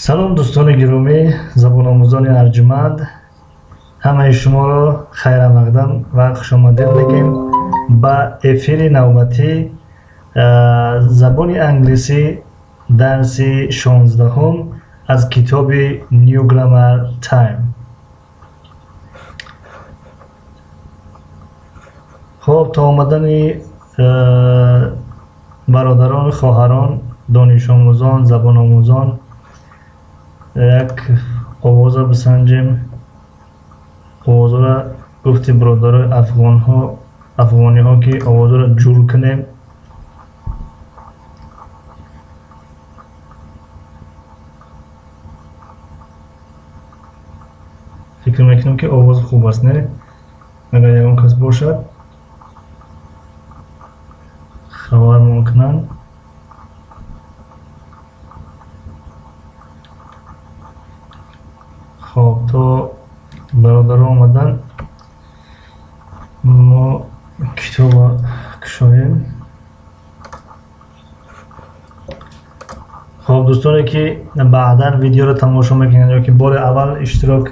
Салом, дӯстони гиромӣ, забономӯзони арҷманд, ҳамаи шуморо хайрамақдам ва хушомадед мегӯем ба эфири навбатӣ, забони англисӣ, дарси 16-ум аз китоби New Grammar Time. Хуб, то омадани бародарону хоҳарон, донишомӯзон, забономӯзон, як овоза бисанҷем. Овозаро гуфти бародарои афғонҳо, афғониҳо, ки овозаро ҷур кунем. Фикр мекунам, ки овоз хуб аст, не? Агар ягон кас бошад, хабармон кунанд. Хоб, то бародарон омадан, мо китобро кушоем. Хоб, дӯстоне, ки баъдан видеоро тамошо мекунанд ё ки бори аввал иштирок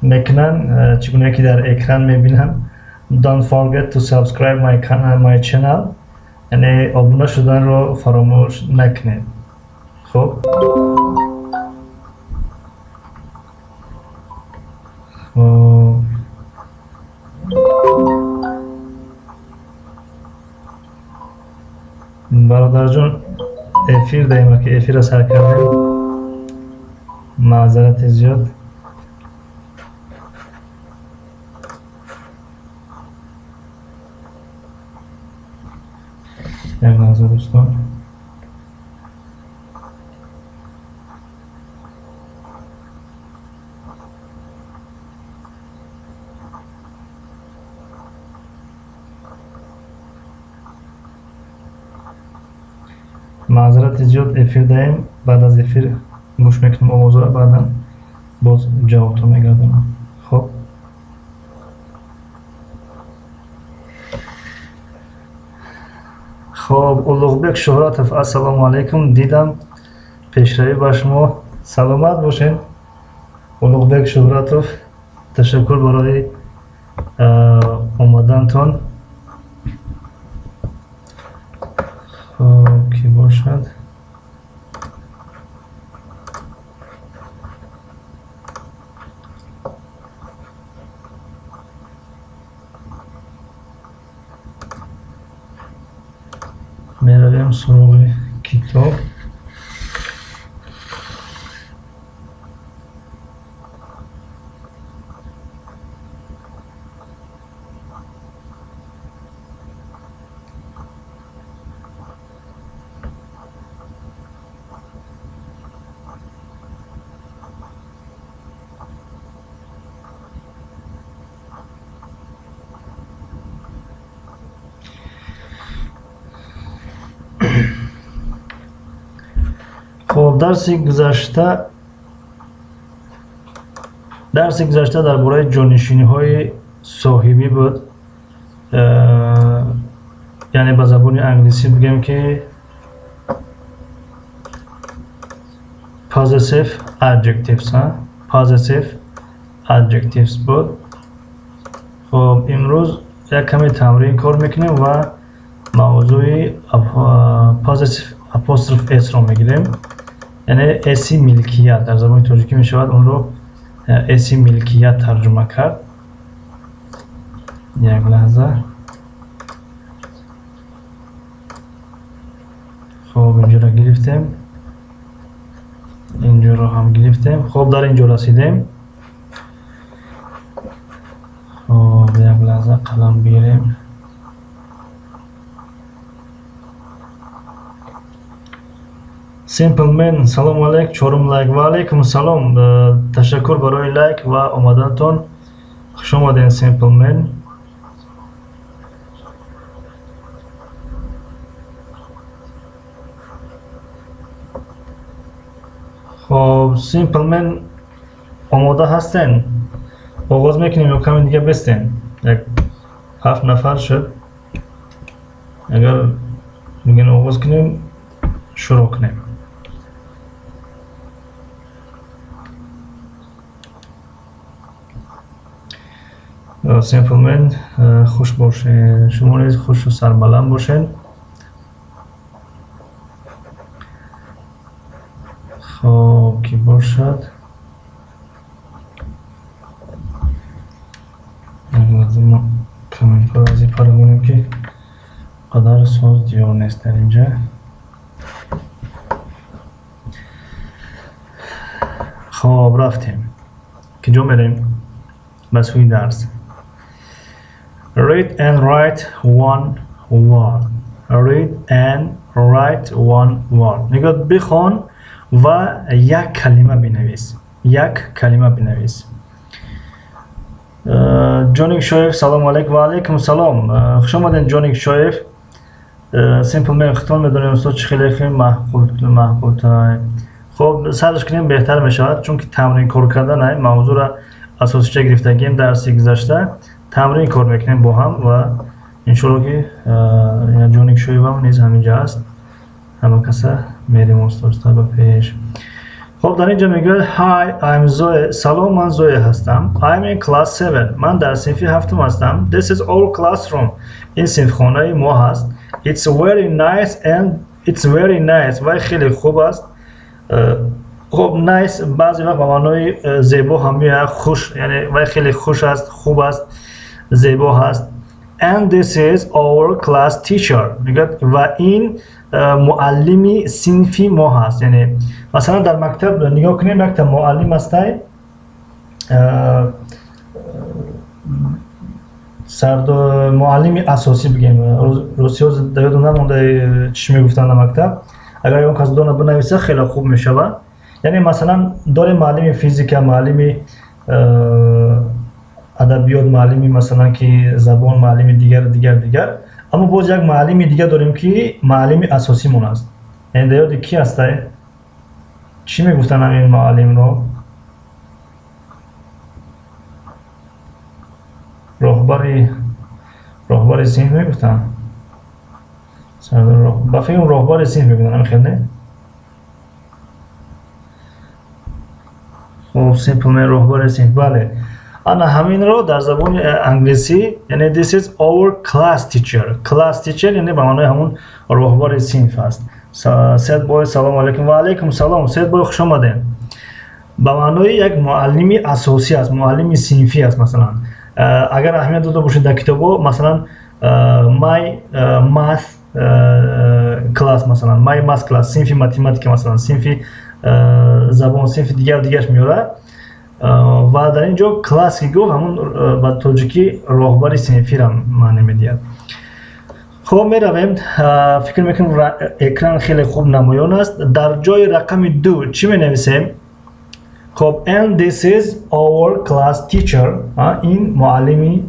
мекунанд, чӣ гуна ки дар экран мебинам, don't forget to subscribe my channel, яъне обуна шуданро фаромӯш накунед. Хуб, бародарҷон, эфир даем, ки эфирро сар кардем, маъзарати зиёд. Як лаҳза, дӯстон. Маъзарати зиёд, эфир даем. Баъд аз эфир гӯш мекунам овозро, баъдан боз ҷавобтон мегардонам. Хуб. Хоб, Улуғбек Шуҳратов, ассалому алайкум, дидам, пешравӣ ба шумо. Саломат бошед, Улуғбек Шуҳратов, ташаккур барои омадантон. Хоб, кӣ бошад? Меравем суроғи китоб. Хоб, дарси гузашта дар бораи ҷонишиниҳои соҳибӣ буд. Яъне ба забони англисӣ бигӯем, ки possessive adjectives, possessive adjectives буд. Хоб, имрӯз як каме тамрин кор мекунем ва мавзӯи possessive apostrophe s-ро мегирем, яъне s-и милкият. Дар забони тоҷикӣ мешавад онро s-и милкият тарҷума кард. Як лаҳза. Хоб, инҷоро гирифтем, инҷоро ҳам гирифтем. Хоб, дар инҷо расидем. Хоб, як лаҳза, қалам бигирем. Simple Man, салому алайк, чорум лайк. Ва алайкум салом, ташаккур барои лайк ва омадантон. Хуш омадем, Simple Man. Хоб, Simple Man, омода ҳастен? Оғоз мекунем ё каме дига бестем? Як ҳафт нафар шуд. Агар мегӯен оғоз кунем, шурӯъ кунем. Simple Man, хуш бошед, шумо низ хушу сарбаланд бошед. Хоб, ки бошад, мо комментҳоро аз ин парагонем, ки қадар соз диёр нест дар инҷа. Хоб, рафтем. Киҷо мерем? Ба сӯи дарс. Read and write one word. Read and write one word. Мегӯяд, бихон ва як калима бинавис, як калима бинавис. Ҷоник Шоев, салому алайкум. Ва алайкум салом, хуш омадед, Ҷоник Шоев. Simple Man, хитон медонем, устод, чӣ хеле хеле маҳқултай. Хоб, сарш кунем, беҳтар мешавад, чунки тамрин кор кардан ай мавзӯъра асосича гирифтагием. Дарси гузашта тамрин кор мекунем бо ҳам ва иншоалло, ки Ҷоник Шоевам низ ҳаминҷа аст. Ҳама каса мерем оста оста ба пеш. Хоб, дар инҷа мегӯяд: "Hi, I'm Zoe." Салом, ман Зоя ҳастам. "I'm in class 7." Ман дар синфи ҳафтум ҳастам. "This is our classroom." Ин синфхонаи мо ҳаст. "It's very nice and it's very nice." Вай хеле хуб аст. Хоб, nice баъзе вақт ба маънои зебо ҳам меояд, хуш, яъне вай хеле хуш аст, хуб аст, зебо ҳаст. "And this is our class teacher." Мегӯяд, ва ин муаллими синфи мо ҳаст. Яъне, масалан, дар мактаб нигоҳ кунем, якта муаллим ҳастай, муаллими асосӣ бигем. Русиҳо дар ёдам намонда, чӣ мегуфтанд дар мактаб. Агар ягон кас дона, бинависа, хеле хуб мешавад. Яъне, масалан, дорем муаллими физика, муаллими адабиёт, муаллими, масалан, ки забон, муаллими дигар, дигар, дигар. Аммо боз як муаллими дигар дорем, ки муаллими асосимон аст. Яъне, дар ёди кӣ ҳастай, чӣ мегуфтанд ҳамин муаллимро? Роҳбари синф мегуфтанд, ба фикрам, роҳбари синф мегуфтанд, ҳамин хел, не? Хоб, Simple Man, роҳбари синф, бале. Ана ҳаминро дар забони англисӣ, яъне "This is our class teacher." Class teacher, яъне ба маънои ҳамун роҳбари синф аст. Sad Boy, салому алайкум. Ва алайкум салом, Sad Boy, хуш омадем. Ба маънои як муаллими асосӣ аст, муаллими синфӣ аст. Масалан, агар аҳамият дода бошед, дар китобҳо, масалан, my math class, масалан, my math class, синфи математика, масалан, синфи забон, синфи дигар, дигараш меорад. Ва дар ин ҷо класс ки гуфт, ҳамун ба тоҷикӣ роҳбари синфиро маъне медиҳад. Хуб, меравем. Фикр мекунам, экран хеле хуб намоён аст. Дар ҷои рақами 2 чӣ менависем? Хоб, "And this is our class teacher." Ин муаллими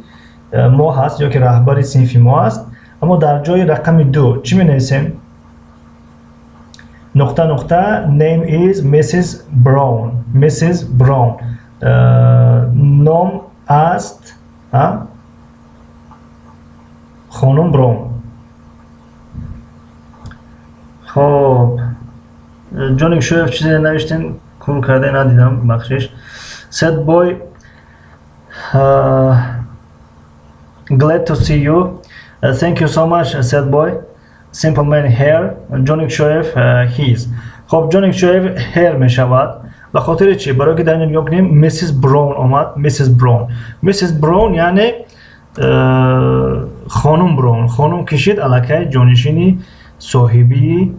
мо ҳаст ё ки раҳбари синфи мо аст. Аммо дар ҷои рақами 2 чӣ менависем? Нуқта, нуқта, "Name is Mrs Brown." Mrs Brown, ном аст хонум Браун. Хоб, Ҷоник Шоев, чизе навиштем, кур карда надидам, бахшиш. Sad Boy, glad to see you. Thank you so much, Sad Boy. Simple Man, her. Ҷоник Шоев, his. Хоб, Ҷоник Шоев, her мешавад. Ба хотири чӣ? Барои ки дар ин нигоҳ кунем, Mrs Brown омад. Mrs Brown, Mrs Brown, яъне хонум Браун. Хонум кишид, аллакай ҷонишини соҳибии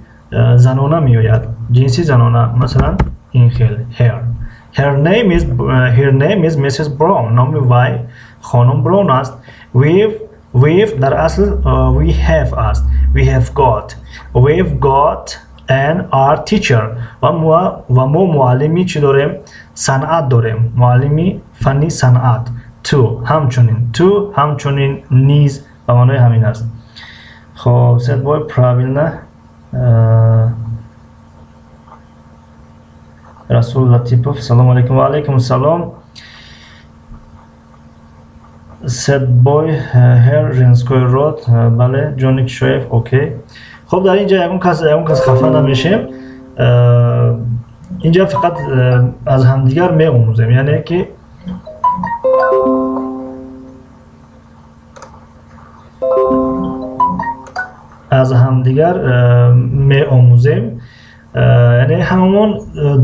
занона меояд, ҷинси занона. Масалан, ин хел her. Her name is Mrs Brown. Номи вай хонум Браун аст. We've, дар асл we have аст. We've got an art teacher. Ва мо муаллими чӣ дорем? Санъат дорем, муаллими фанни санъат. Too, ҳамчунин, too, ҳамчунин, низ, ба маънои ҳамин аст. Хоб, Sad Boy, правильно. Расул Латипов, салому алайкум. Ва алайкум салом. Sad Boy, her, женской род, бале. Ҷоник Шоев, окей. Хоб, дар ин ҷа ягон кас хафа намешем. Инҷа фақат аз ҳамдигар меомӯзем, яъне ки Аз ҳамдигар меомӯзем, яъне ҳамамон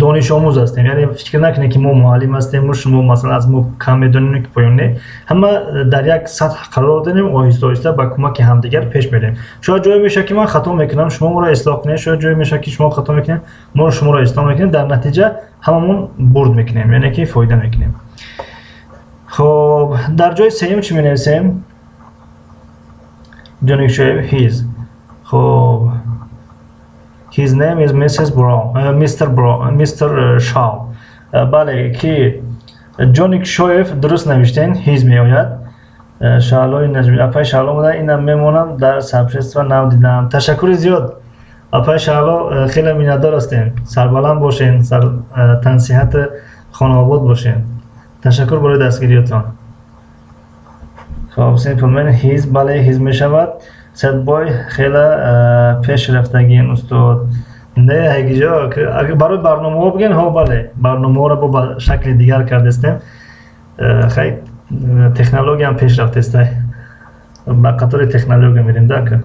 донишомӯз ҳастем. Яъне фикр накунед, ки мо муаллим ҳастему шумо, масалан, аз мо кам медонем, ки поён. Не, ҳама дар як сатҳ қарор дорем, оҳиста оҳиста ба кӯмаки ҳамдигар пеш мерем. Шояд ҷое мешавад, ки ман хато мекунам, шумо моро ислоҳ кунед, шояд ҷое мешавад, ки шумо хато мекунед, моро шуморо ислоҳ мекунем. Дар натиҷа ҳамамон бурд мекунем, яъне ки фоида мекунем. Хоб, дар ҷои сеюм чӣ менависем? Ҷоникшоев, his. Хоб, his name is Mrs. Brown, Mr. Brown, Mr. Shaw. Бале, ки Ҷоник Шоев дуруст навиштен, his меояд. Шаълои Наҷми, апаи Шаъло омада, инам мемонам дар сообщество, нав дидам. Ташаккури зиёд, апаи Шаъло, хеле миннатдор ҳастем. Сарбаланд бошен, тансиҳати хонаобод бошен. Ташаккур барои дастгириётон. Хоб, simple man, his, бале, his мешавад. Садбой, хеле пеш рафтагиен, устод. Не, ҳагиҷо, барои барномаҳо бигӯен, ҳо, бале, барномаҳоро бо ба шакли дигар кардастем. Хай, технологияам пеш рафтеста, ба қатори технология мерем да.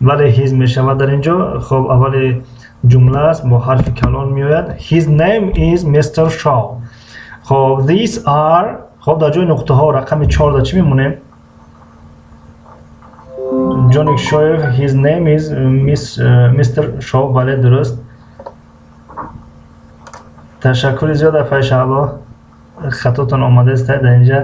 Бале, his мешавад дар ин ҷо. Хоб, аввали ҷумла аст, бо ҳарфи калон меояд. His name is Mr. Shaw. Хоб, these are. Хоб, дар ҷои нуқтаҳо рақами чорда чӣ мемонем? Ҷоник Шоев, his name is Mr. Shaw. Бале, дуруст. Ташаккури зиёд, апаи Шаҳло. Хатотон омадааст дар инҷа.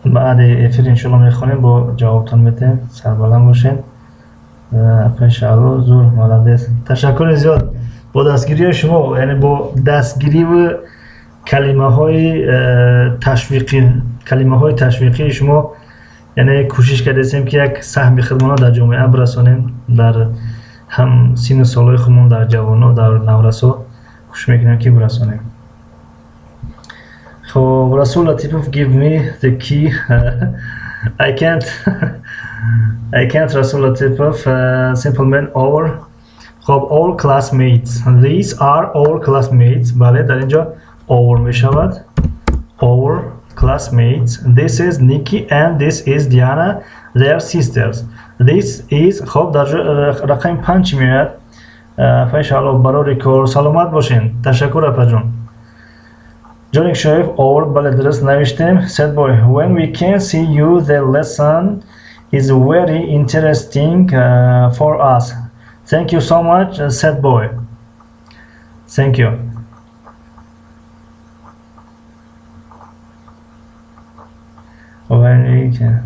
Баъди эфир иншоалло мехонем, бо ҷавобтон метаҳем. Сарбаланд бошед, апаи Шаҳло. Зур, молодец. Ташаккури зиёд. Бо дастгирии шумо, яъне бо дастгириву калимаҳои ташвиқӣ, калимаҳои ташвиқии шумо, яъне кӯшиш кардастем, ки як саҳми худмонро дар ҷомеа бирасонем, дар ҳам синну солҳои худмон, дар ҷавоно, дар наврасо кӯшиш мекунем, ки бирасонем. Хоб, Расул Латипов, give me the key. I can't, I can't, Расул Латипов. Simple man, our. Хоб, our classmates. These are our classmates. Бале, дар инҷо our мешавад. Our classmates. This is Nikki and this is Diana. They are sisters. This is. Хоб, дар рақами панҷ чӣ меояд? Апаи Шаҳло, барори кор, саломат бошен. Ташаккур, апаҷон. Ҷоник Шоев, our, бале, дуруст навиштем. Sad boy, when we can see you, the lesson is very interesting for us. Thank you so much, sad boy. Thank you. When we can.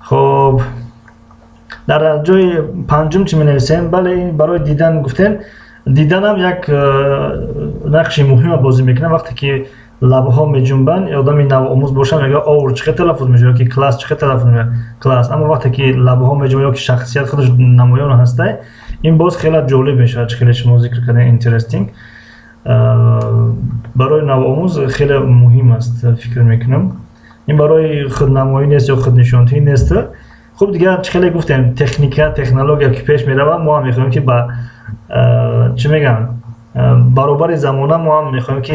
Хоб, дар ҷои панҷум чӣ менависем? Бале, ин барои дидан гуфтем. Диданам як нақши муҳима бозӣ мекунад. Вақте ки лабҳо меҷунбанд, одами навомӯз бошад, мегӯяд: our чӣ хел талаффуз мешавад, ё ки класс чӣ хел талаффуз мешавад, класс. Аммо вақте ки лабҳо меҷунбанд ё ки шахсият худаш намоён ҳастай, ин боз хеле ҷолиб мешавад. Чӣ хеле шумо зикр кардем, interesting, барои навомӯз хеле муҳим аст, фикр мекунам. Ин барои худнамоӣ нест ё худнишонтӣ нест. Хуб, дигар чӣ хеле гуфтем, техника, технология ки пеш меравад, мо ҳам мехоҳем, ки ба чӣ мегӯям, баробари замона, мо ҳам мехоҳем, ки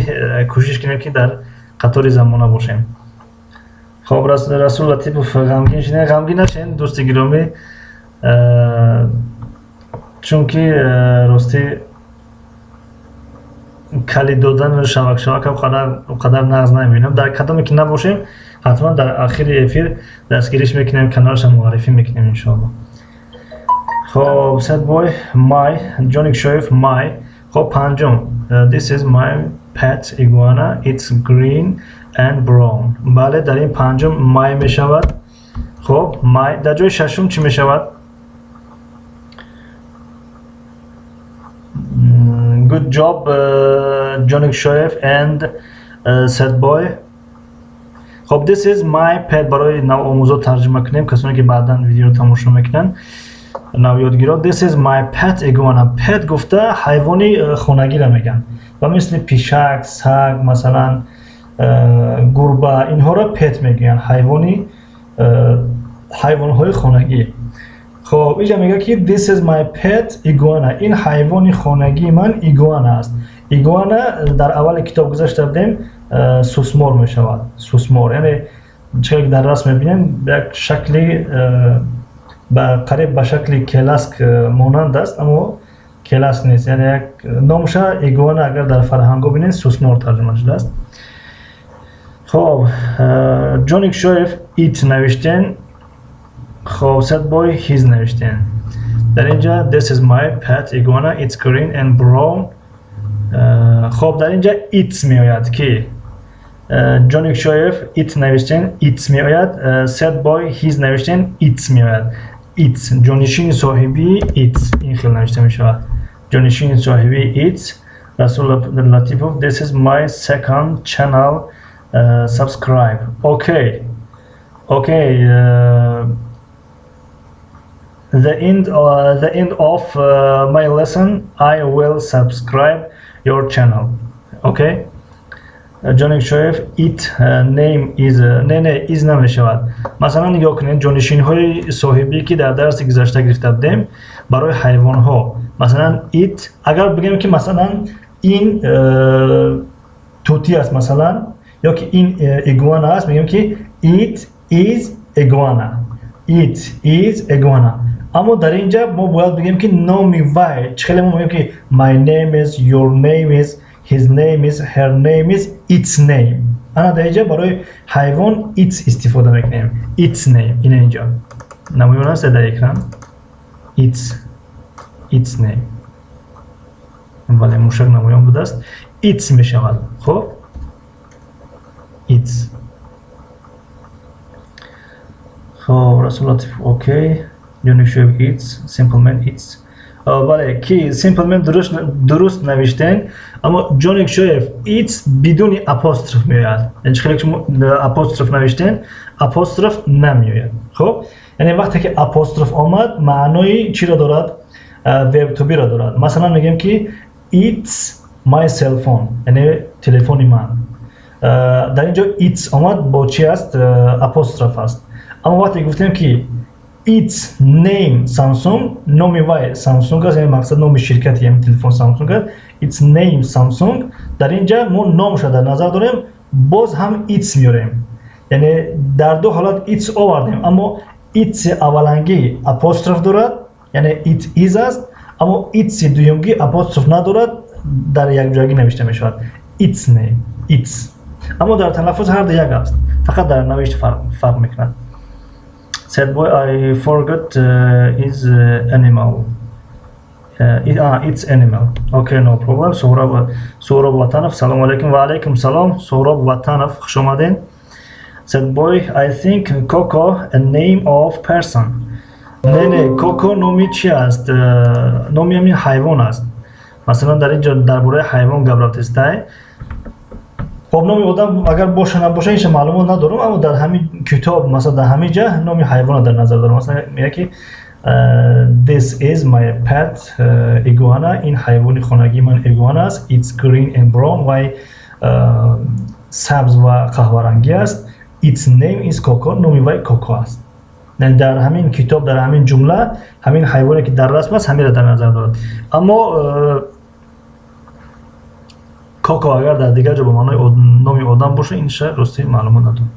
кӯшиш кунем, ки дар қатори замона бошем. Хоб, Расул Латипов ғамгин шудем. Ғамгин нашен, дӯсти гиромӣ, чунки ростӣ калид додану шавак шавак қадар нағз намебинам. Дар кадоме ки набошем, ҳатман дар ахири эфир дастгириш мекунем, каналша муаррифӣ мекунем, иншоалло. Хоб, Sadboy, my. Ҷоник Шоев, my. Хоб, панҷум. This is my pet iguana. It's green and brown. Бале, дар ин панҷум my мешавад. Хоб, my. Дар ҷои шашум чӣ мешавад? Good job, Ҷоник Шоев and Sadboy. Хоб, this is my pet. Барои навомӯзо тарҷума кунем, касоне ки баъдан видеоро тамошо мекунанд, навёдгиро. This is my pet iguana. Pet гуфта ҳайвони хонагиро мегӯянд ва мисли пишак, саг, масалан, гурба, инҳоро pet мегӯянд, ҳайвони ҳайвонҳои хонагӣ. Хоб, инҷа мегӯяд, ки this is my pet iguana, ин ҳайвони хонагии ман игуана аст. Игуана дар аввали китоб гузашта будем, сусмор мешавад. Сусмор, яъне Чӣ дар расм мебинем, як шакли ба қариб ба шакли келаск монанд аст, аммо келаск нест. Яъне як номша игуана, агар дар фарҳангҳо бинед, сусмор тарҷума шудааст. Хоб, Ҷоник Шоев it навиштен. Хоб, Setboy his навиштен. Дар инҷа this is my pet iguana, it's green and brown. Хоб, дар инҷа its меояд, ки Ҷоник Шоев it навиштен, its меояд. Setboy his навиштен, its меояд. Its ҷонишини соҳибии its ин хел навишта мешавад, ҷонишини соҳибии its. Расул Латипов: "This is my second channel, subscribe." Okay, the end of my lesson I will subscribe your channel, okay? Ҷоник Шоев it name is. Не, is намешавад. Масалан, нигоҳ кунед, ҷонишинҳои соҳибӣ, ки дар дарси гузашта гирифта будем барои ҳайвонҳо, масалан, it, агар бигӯем, ки масалан ин тӯтӣ аст, масалан, ё ки ин игуана аст, мегӯем, ки it is iguana, it is iguana. Аммо дар ин ҷа мо бояд бигӯем, ки номи вай чӣ. Хеле мо мегӯем, ки my name is, your name is, his name is, her name is, its name. Ана дар инҷа барои ҳайвон its истифода мекунем. Its name ина инҷа намоён аст дар экран. Its name, вале мушак намоён будааст, its мешавад. Хуб, its. Хоб, Расул Латиф, окей. Ҷоникшоев its, Simple Man its. Бале, ки Simple Man дуруст навиштен, аммо Ҷоникшоев its бидуни апостроф меояд. Яъне хеле шумо апостроф навиштен, апостроф намеояд. Хуб, яъне вақте ки апостроф омад, маънои чиро дорад? Verb to be ро дорад. Масалан, мегӯем, ки it's my cell phone, яъне телефони ман. Дар ин ҷо its омад, бо чи аст? Апостроф аст. Аммо вақте гуфтем, ки its name Samsung, номи вай Samsung аст, яъне мақсад номи ширкати ҳамин телефон Samsung аст. Its name Samsung, дар ин ҷа мо номша дар назар дорем, боз ҳам its меорем. Яъне дар ду ҳолат its овардем, аммо its аввалангӣ апостроф дорад, яъне it is аст, аммо its дуюмгӣ апостроф надорад, дар якҷоягӣ навишта мешавад, its name, its. Аммо дар талаффуз ҳар ду як аст, фақат дар навишт фарқ мекунад. Sad boy, I forgot is animal. It's animal. Okay, no problem. Sohrab, Sohrab Vatanov, салом алейкум. Ва алейкум салом. Sohrab Vatanov, хуш омадед. Sad boy, I think Coco a name of person. Не, Коко номи чи аст? Номи ҳамин ҳайвон аст. Масалан, дар ин ҷо дар бораи ҳайвон гап рафтестай. Хоб, номи одам агар боша, набоша, инша маълумот надорам, аммо дар ҳамин китоб, масалан, дар ҳамин ҷа номи ҳайвонро дар назар дорам. Масалан, мегӯяд, ки this is my pet iguana, ин ҳайвони хонагии ман игуана аст. It's green and brown, вай сабз ва қаҳварангӣ аст. Its name is Coco, номи вай Коко аст. Яъне дар ҳамин китоб, дар ҳамин ҷумла ҳамин ҳайвоне, ки дар расм аст, ҳаминро дар назар дорад. Аммо Коко агар дар дигар ҷо ба маънои номи одам боша, инша рости маълумот надорам.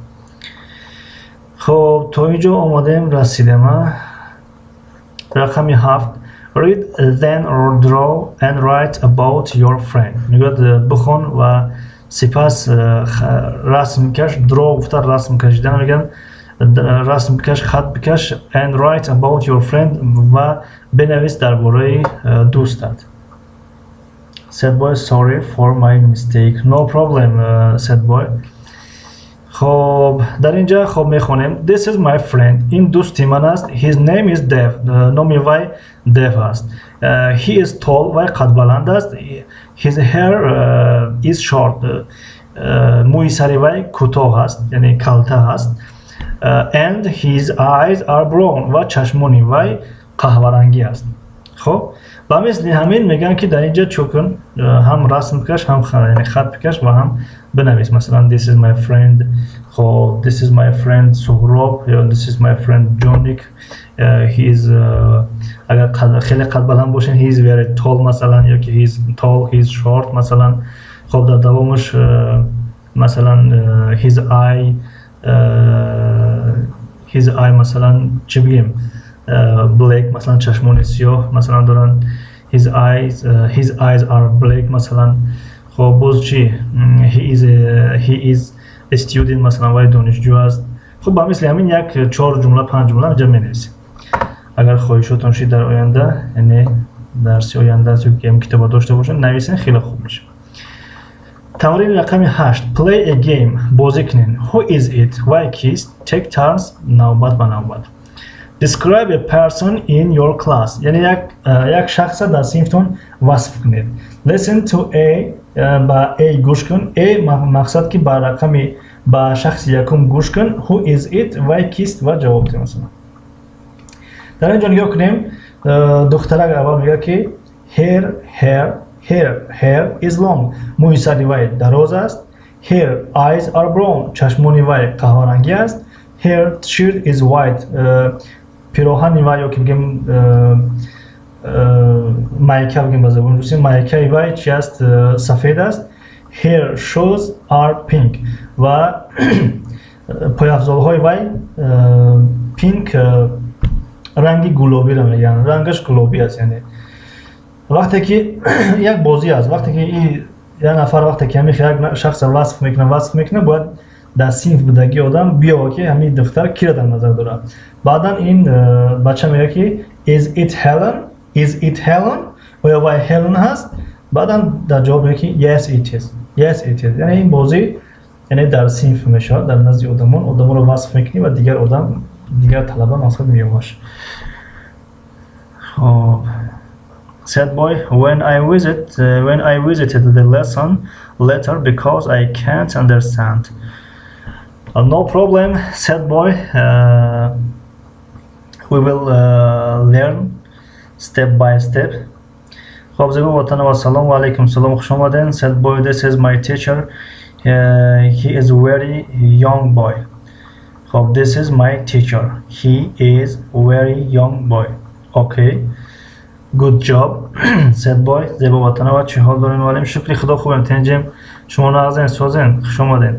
Хоб, то ин ҷо омадем, расидем. Рақами 7: read, then draw and write about your friend. Мегӯяд, бихон ва сипас расм каш. Draw гуфта расм кашидан мегӯянд. Расм бикаш, хат бикаш. And write about your friend, ва бинавис дар бораи дӯстат. Sad boy, sorry for my mistake. No problem, sad boy. Хоб, дар ин ҷа, хоб, мехонем. This is my friend, ин дӯсти ман аст. His name is Dev, номи вай Dev аст. He is tall, вай қадбаланд аст. His hair is short, мӯи сари вай кӯтоҳ аст, яъне калта аст. And his eyes are brown, ва чашмони вай қаҳварангӣ аст. Хоб, ба мисли ҳамин мегӯянд, ки дар ин ҷа чӯ кун: ҳам расм бикаш, ҳам яъне хат бикаш ва ҳам бинавис. Масалан, this is my friend. Хоб, this is my friend Суҳроб ё this is my friend Jonik. He is, агар хеле қадбаланд бошен, he is very tall, масалан, ё ки he is tall, he is short, масалан. Хоб, дар давомаш, масалан, his eye His eye, масалан, чӣ бигем, black, масалан, чашмони сиёҳ, масалан, доранд. His eyes are black, масалан. Хоб, боз чӣ? He is a student, масалан, вай донишҷӯ аст. Хуб, ба мисли ҳамин як чор ҷумла, панҷ ҷумла инҷа менависем. Агар хоҳишотон шид дар оянда, яъне дарси оянда аст ё ки ҳамин китобро дошта бошед, нависен, хеле хуб мешавад. Тамрини рақами 8. Play a game. Бозӣ кунед. Who is it? Вай кист? Take turns. Навбат ба навбат. Describe a person in your class. Яъне як шахса дар синфтон васф кунед. Listen to A. Ба A гӯш кун. A мақсад ки ба рақами, ба шахси якум гӯш кун. Who is it? Вай кист? Ва ҷавоб диҳ. Масалан, дар ин ҷо нигоҳ кунем. Духтарак аввал мегӯяд, ки her hair is long. Мӯи сари вай дароз аст. Her eyes are brown. Чашмони вай қаҳварангӣ аст. Her shirt is white. Пироҳани вай ё ки бигем майка, бигем ба забони русӣ, майкаи вай чи аст? Сафед аст. Her shoes are pink. Ва пойафзолҳои вай pink, ранги гулобиро мегӯянд, рангаш гулобӣ аст. Яъне вақте ки як бозӣ аст, вақте ки як нафар, вақте ки ҳамин як шахса васф мекунад, бояд дар синф будагии одам биёва, ки ҳамин духтар киро дар назар дорад. Баъдан ин бача мегӯяд, ки is it Helen? Is it Helen? Оё вай Helen ҳаст? Баъдан дар ҷавоб мегӯяд, ки yes, it is. Yes, it is. Яъне ин бозӣ, яъне дар синф мешавад, дар назди одамон одамонро васф мекунӣ ва дигар одам, дигар талаба, мақсад, меёбаш. Хоб. Sad boy, when I visited the lesson later because I can't understand. No problem, sad boy. We will learn step by step. Хоб, Зебо Ватанова, салом ва алайкум салом, хуш омаден. Sad boy, this is my teacher. He is very young boy. Хоб, this is my teacher. He is very young boy. Okay. Good job, sad boy. Зебо Ватанова, чӣ ҳол дорем, муаллим? Шукри Худо, хубем, тинҷем. Шумо нағзен, созен, хуш омаден.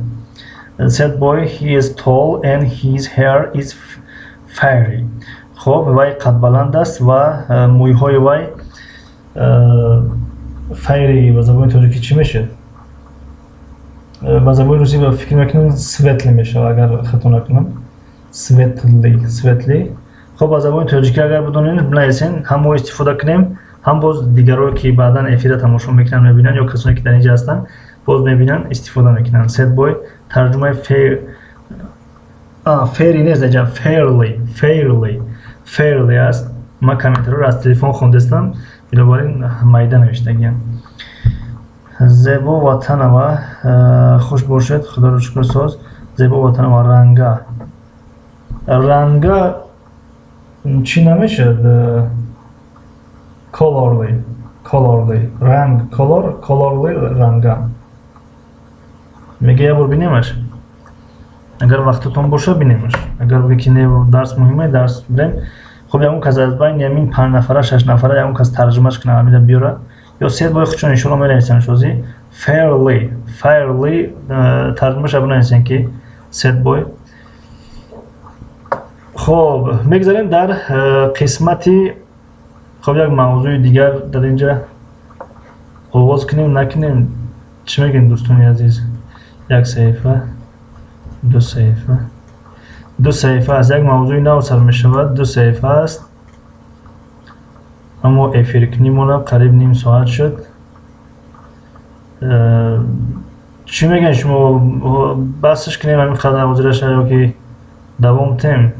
Sad boy, he is tall and his hair is fiery. Хоб, вай қадбаланд аст ва мӯйҳои вай fiery ба забони тоҷикӣ чӣ мешавад? Ба забони русӣ фикр мекунам, светлый мешавад, агар хато накунам. Светлый, светлый. Хоб, ба забони тоҷикӣ агар бидонем, бинависен, ҳам мо истифода кунем, ҳам боз дигарое ки баъдан эфира тамошо мекунанд, мебинанд, ё касоне ки дар инҷа ҳастанд, боз мебинанд, истифода мекунанд. Sad boy, тарҷумаи fairy нест даҷа, fairly, fairly, fairly аст. Ман комментариро аз телефон хондастам, бинобар ин майда навиштагиам. Зебо Ватанова, хуш бошед, худоро шукр, соз. Зебо Ватанова, ранга, ранга чӣ намешавад? Colorly, colorly, ранг, color, colorly, ранга мега. Як бор бинемаш, агар вақтатон боша, бинемаш. Агар бигӯ, ки не, дарс муҳиме, дарс бирем. Хуб, ягон кас аз байни ҳамин панҷ нафара, шаш нафара, ягон кас тарҷумаш кунад, ҳамида биёра. Ё Sad boy худшон иншоалло менависанд шози. Fairly, fairly, тарҷумаша бинависен, ки sad boy. Хоб, мегзарем дар қисмати, хоб, як мавзӯи дигар дар инҷа оғоз кунем, накунем, чӣ мегӯем, дӯстони азиз? Як саҳифа, ду саҳифа, ду саҳифа аст. Як мавзӯи нав сар мешавад, ду саҳифа аст, аммо эфиркунимона қариб ним соат шуд. Чӣ мегӯем шумо, басш кунем ҳамин қадар ҳозираша ё ки давом тем?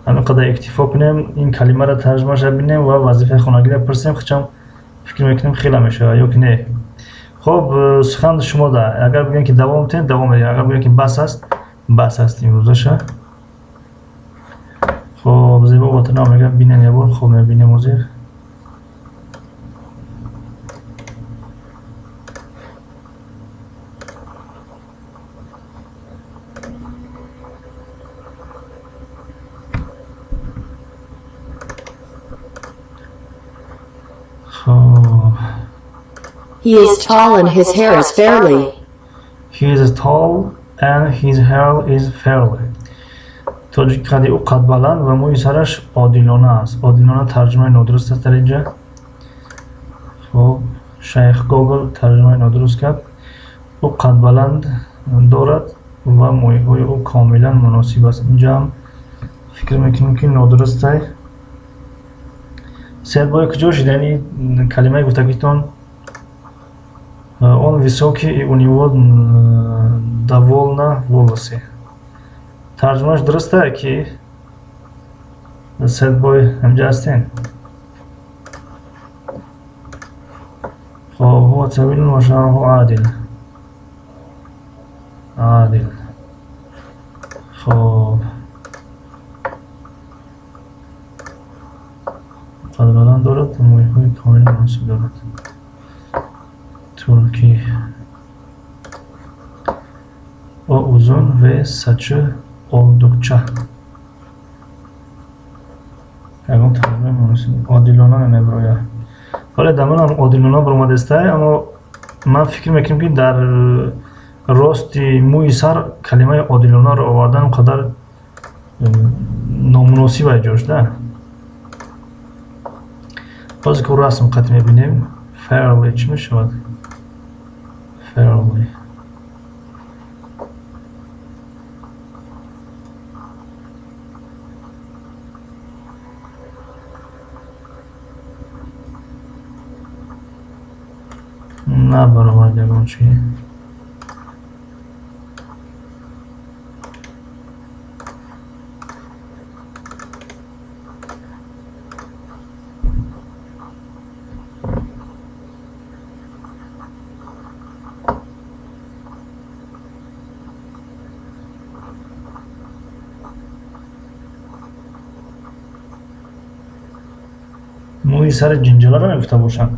Ҳамин қадар иктифо кунем, ин калимаро тарҷумаша бинем ва вазифаи хонагиро пурсем. Хичам фикр мекунем, хеле мешавад ё ки не? Хоб, сухан шумо да. Агар бигӯем, ки давом тем, давом медиҳем, агар бигӯем, ки бас аст, бас аст имрӯзаша. Хоб, Зебо Ватанова мегӯяд, бинем ябор. Хоб, мебинем ҳозир. Хоб. He is tall and his hair is fairly. He is tall. and his hair is fairly. Тоҷик қади ӯ қадбаланд ва мӯи сараш одилона аст. Одилона тарҷумаи нодуруст аст дар инҷа. Хуб, шайх Гогол тарҷумаи нодуруст кард. Ӯ қадбаланд дорад ва мӯйҳои ӯ комилан муносиб аст. Инҷаам фикр мекунем, ки нодурустай. Сеҳатбой, куҷо шуда ин калимаи гуфтагитон? Он высокий и у него довольно волосы. Тарҷумааш дурустае ки? Сеҳатбой, ҳамҷа ҳастен? Хоб, هو طويل وشعره عادل. عادل. Хоб, қадбаланд дорад ва мӯйҳои комилан муносиб дорад. Туркӣ. O uzun ve saçı oldukça. Ягон тарҷумаи муносиб одилона мебарояд, вале дар манам одилона баромадестай, аммо ман фикр мекунам, ки дар рости мӯи сар калимаи одилонаро овардан он қадар номуносиб ай ҷош да. Бозе ки расм қат мебинем, fairly чӣ мешавад? Fairly набаромад ягон чи. Мӯи сари ҷинҷаларо мегуфта бошам.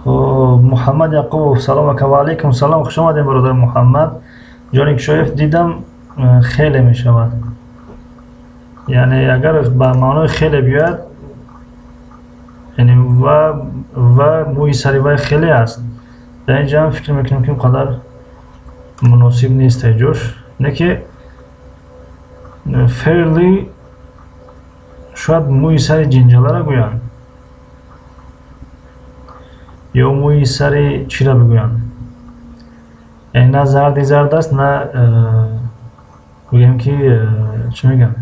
Хоб, Муҳаммад Яқубов, салом ака. Ва алайкум салом, хуш омадем, бародар Муҳаммад. Ҷони Кишоев, дидам, хеле мешавад. Яъне агар ба маънои хеле биёяд, яъне ва мӯи сари вай хеле аст, дар ин ҷа фикр мекунам, ки он қадар муносиб нест ҷош. Не ки fairly шояд мӯи сари ҷинҷаларо гӯянд ё мӯи сари чиро бигӯянд, яъне на зарди зард аст, на гӯем ки чӣ мегӯянд,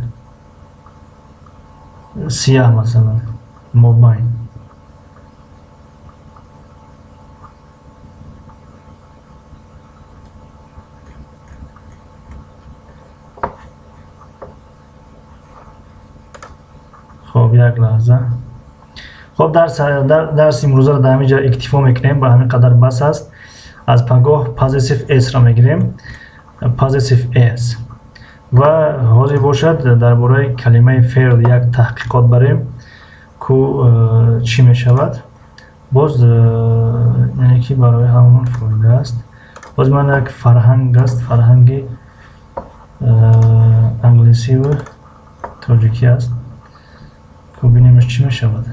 сияҳ, масалан, мобайн. Хоб, як лаҳза. Хоб, дарси имрӯзаро дар ҳамин ҷо иктифо мекунем, ба ҳамин қадар бас аст. Аз пагоҳ possessive s-ро мегирем, possessive s. Ва ҳозир бошад, дар бораи калимаи fairly як таҳқиқот барем, ку чӣ мешавад боз, яъне ки барои ҳамон фоида аст. Боз ман як фарҳанг аст, фарҳанги англисиву тоҷикӣ аст, ку бинемаш чӣ мешавад.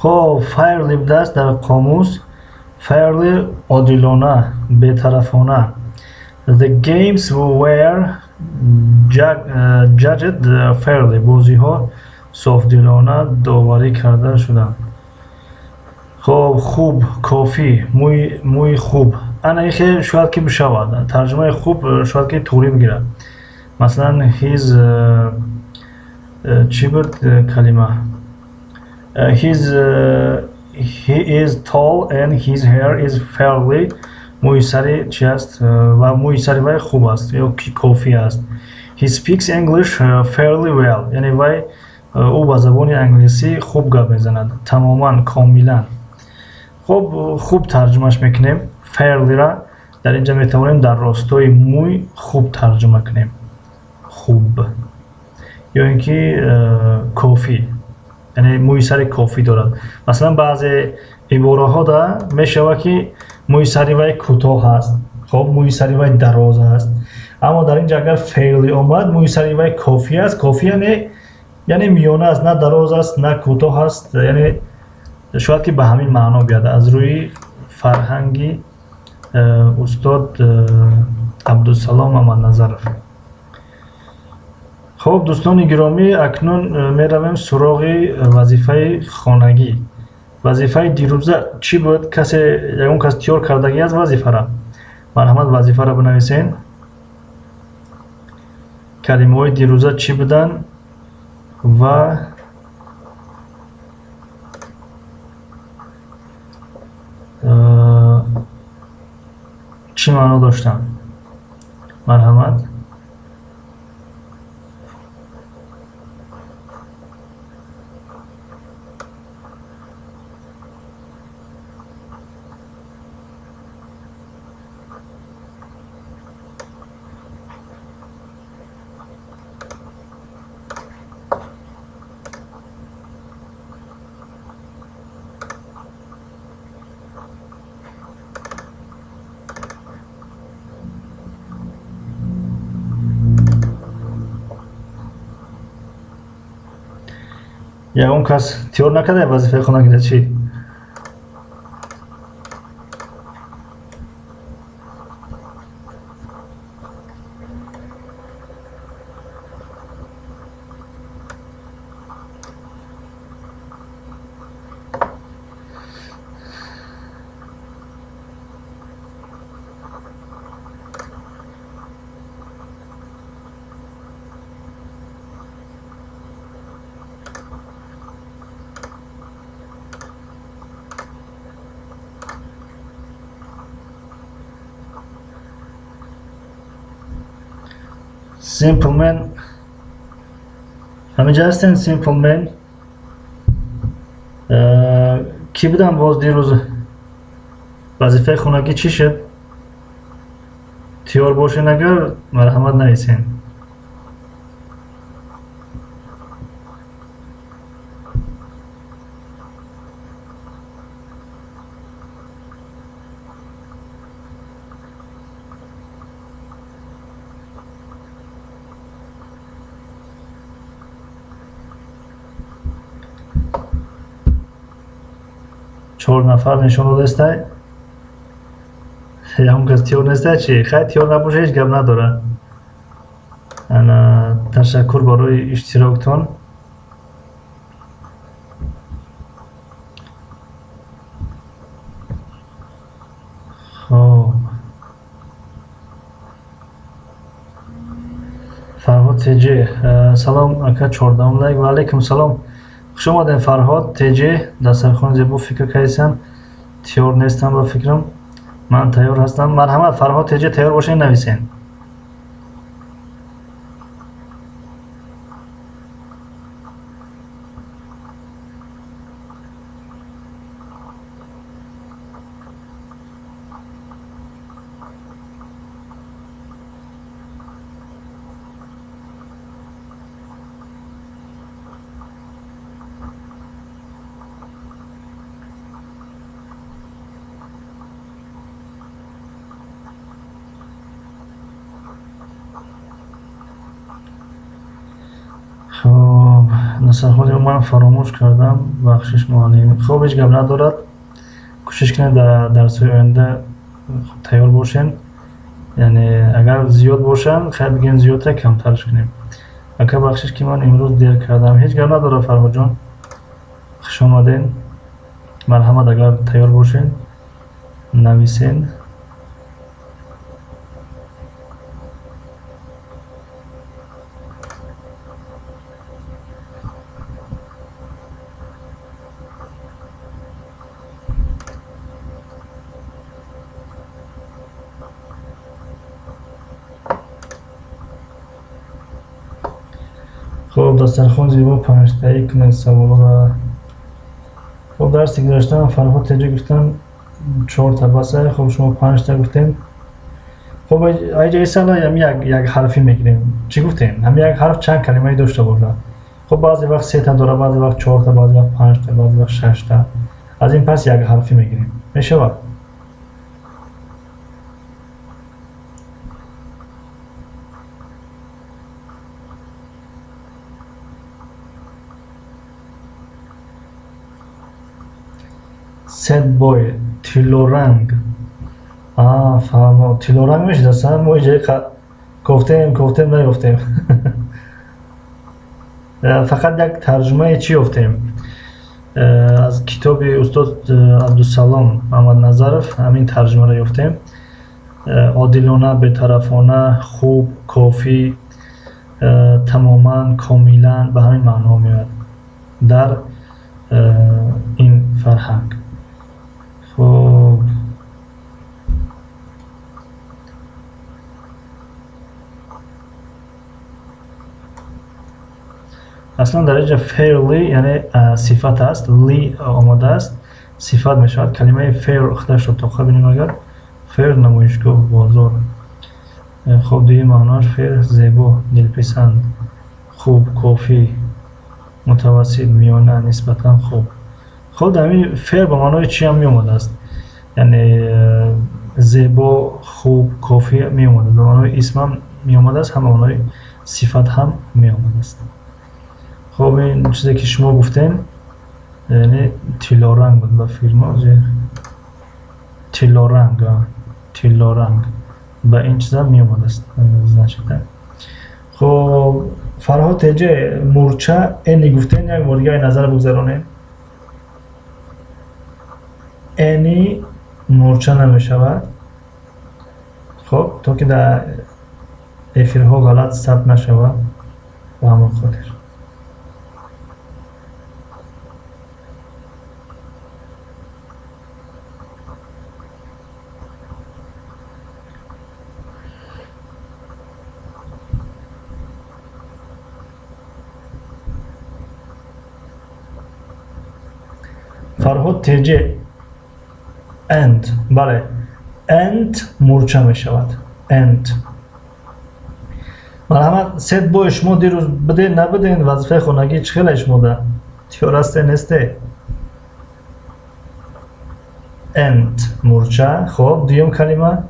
Хоб, fairly будааст дар қомус. Fairly одилона, бетарафона. The games were judged fairly. Бозиҳо софдилона доварӣ карда шуданд. Хоб, хуб, кофӣ, мӯи хуб. Ана ихе шояд ки бишавад. Тарҷумаи хуб шояд ки туғрӣ бигирад. Масалан, his чӣ буд калима? He is tall and his hair is fairly. Мӯи сари чи аст? Ва мӯи сари вай хуб аст ё ки кофӣ аст. He speaks English fairly well. Яъне вай Ӯ ба забони англисӣ хуб гап мезанад, тамоман, комилан. Хуб, хуб тарҷумаш мекунем. Fairly-ра дар инҷа метавонем дар ростои мӯй хуб тарҷума кунем. Хуб. Ё ин ки кофӣ. Яъне мӯи сари кофӣ дорад. Масалан, баъзе ибораҳо да мешавад, ки мӯи сари вай кӯтоҳ аст, хоб, мӯи сари вай дароз аст. Аммо дар инҷа агар fairly омад, мӯи сари вай кофӣ аст. Кофӣ яъне миёна аст, на дароз аст, на кӯтоҳ аст. Яъне шояд ки ба ҳамин маъно биёяд аз рӯи фарҳанги устод Абдусалом Мамадназаров. Хуб, дӯстони гиромӣ, акнун меравем суроғи вазифаи хонагӣ. Вазифаи дирӯза чӣ буд? Касе, ягон кас тиёр кардагӣ аст вазифара? Марҳамат, вазифаро бинависен. Калимаҳои дирӯза чӣ буданд ва чӣ маъно доштанд? Марҳамат. Ягон кас тиёр накарда вазифаи хонагида чӣ? Simple Man, ҳаминҷа ҳастен? Simple Man, кӣ будам боз дирӯз? Вазифаи хонагӣ чӣ шуд? Тиёр бошен агар, марҳамат, нависен. Чор нафар нишон додастай, ягон кас тиёр нестай чи? Хай, тиёр набоша, ҳеҷ гап надорад. Ана, ташаккур барои иштироктон. Хоб, Фарҳод Теҷ, салом ака, 14-ум лайк. Ва алайкум салом, хуш омадем, Фарҳод Теҷ. Дастархони зебо. Фикр кардисам, тиёр нестам. Ба фикрам, ман тайёр ҳастам. Марҳамат, Фарҳод Теҷ, тайёр бошед, нависен. Хоб, дастархони ман фаромӯш кардам, бахшиш, муаллим. Хоб, ҳеҷ гап надорад, кӯшиш кунед, дар дарсҳои оянда тайёр бошем. Яъне агар зиёд бошанд, хайр, бигем, зиёдта камтарш кунем. Ака, бахшиш, ки ман имрӯз дер кардам. Ҳеҷ гап надорад, Фарҳодҷон, хуш омадем. Марҳамат, агар тайёр бошед, нависен. Хуб, дастархон зебо, панҷтаӣ кунед саволро. Хуб, дарси гузаштан Фарҳод Теҷи гуфтан чорта баса, хуб шумо панҷта гуфтем. Хуб, айҷа исала ҳам як ҳарфӣ мегирем. Чӣ гуфтем? Ҳам як ҳарф чанд калимае дошта бошад. Хуб, баъзе вақт сета дора, баъзе вақт чорта, баъзе вақт панҷта, баъзе вақт шашта. Аз ин пас як ҳарфӣ мегирем. Мешавад? Sad boy, тиллоранг. Фаҳмо, тиллоранг мешидаса? Мо иҷои кофтем, кофтем, наёфтем. Фақат як тарҷумаи чӣ ёфтем? Аз китоби устод Абдусалом Маҳмадназаров ҳамин тарҷумаро ёфтем. Одилона, бетарафона, хуб, кофӣ, тамоман, комилан ба ҳамин маъноҳо меояд дар ин фарҳанг. Хуб, аслан дар инҷа fairly яъне сифат аст, ly омадааст, сифат мешавад. Калимаи fair худашро тоқа бинем агар fair намоишгоҳ, бозор. Хуб, дуюм маъноаш fair зебо, дилписанд, хуб, кофӣ, мутавассит, миёна, нисбатан хуб. Хуб, дар ҳамин fair ба маънои чӣ ҳам меомадааст? Яъне зебо, хуб, кофӣ меомадааст. Ба маънои исм ҳам меомадааст, ҳам ба маънои сифат ҳам меомадааст. Хуб, ин чизе ки шумо гуфтем, яъне тиллоранг буд ба фирма, тиллоранг, тиллоранг ба ин чиза меомадааст, значит. Хуб, Фарҳод Теҷе, мурча эни гуфтем, як бор дига назар бигзаронем. Эни мурча намешавад. Хуб, то ки дар эфирҳо ғалат сабт нашавад, ба ҳамон хотир. Фарҳод Теҷе, ant, бале, ant мурча мешавад. Ant. Марҳамат, Sad boy, шумо дирӯз биден, набиден, вазифаи хонагӣ чӣ хеле шумода? Тиёр ҳасте, несте? Ant мурча. Хуб, дуюм калима.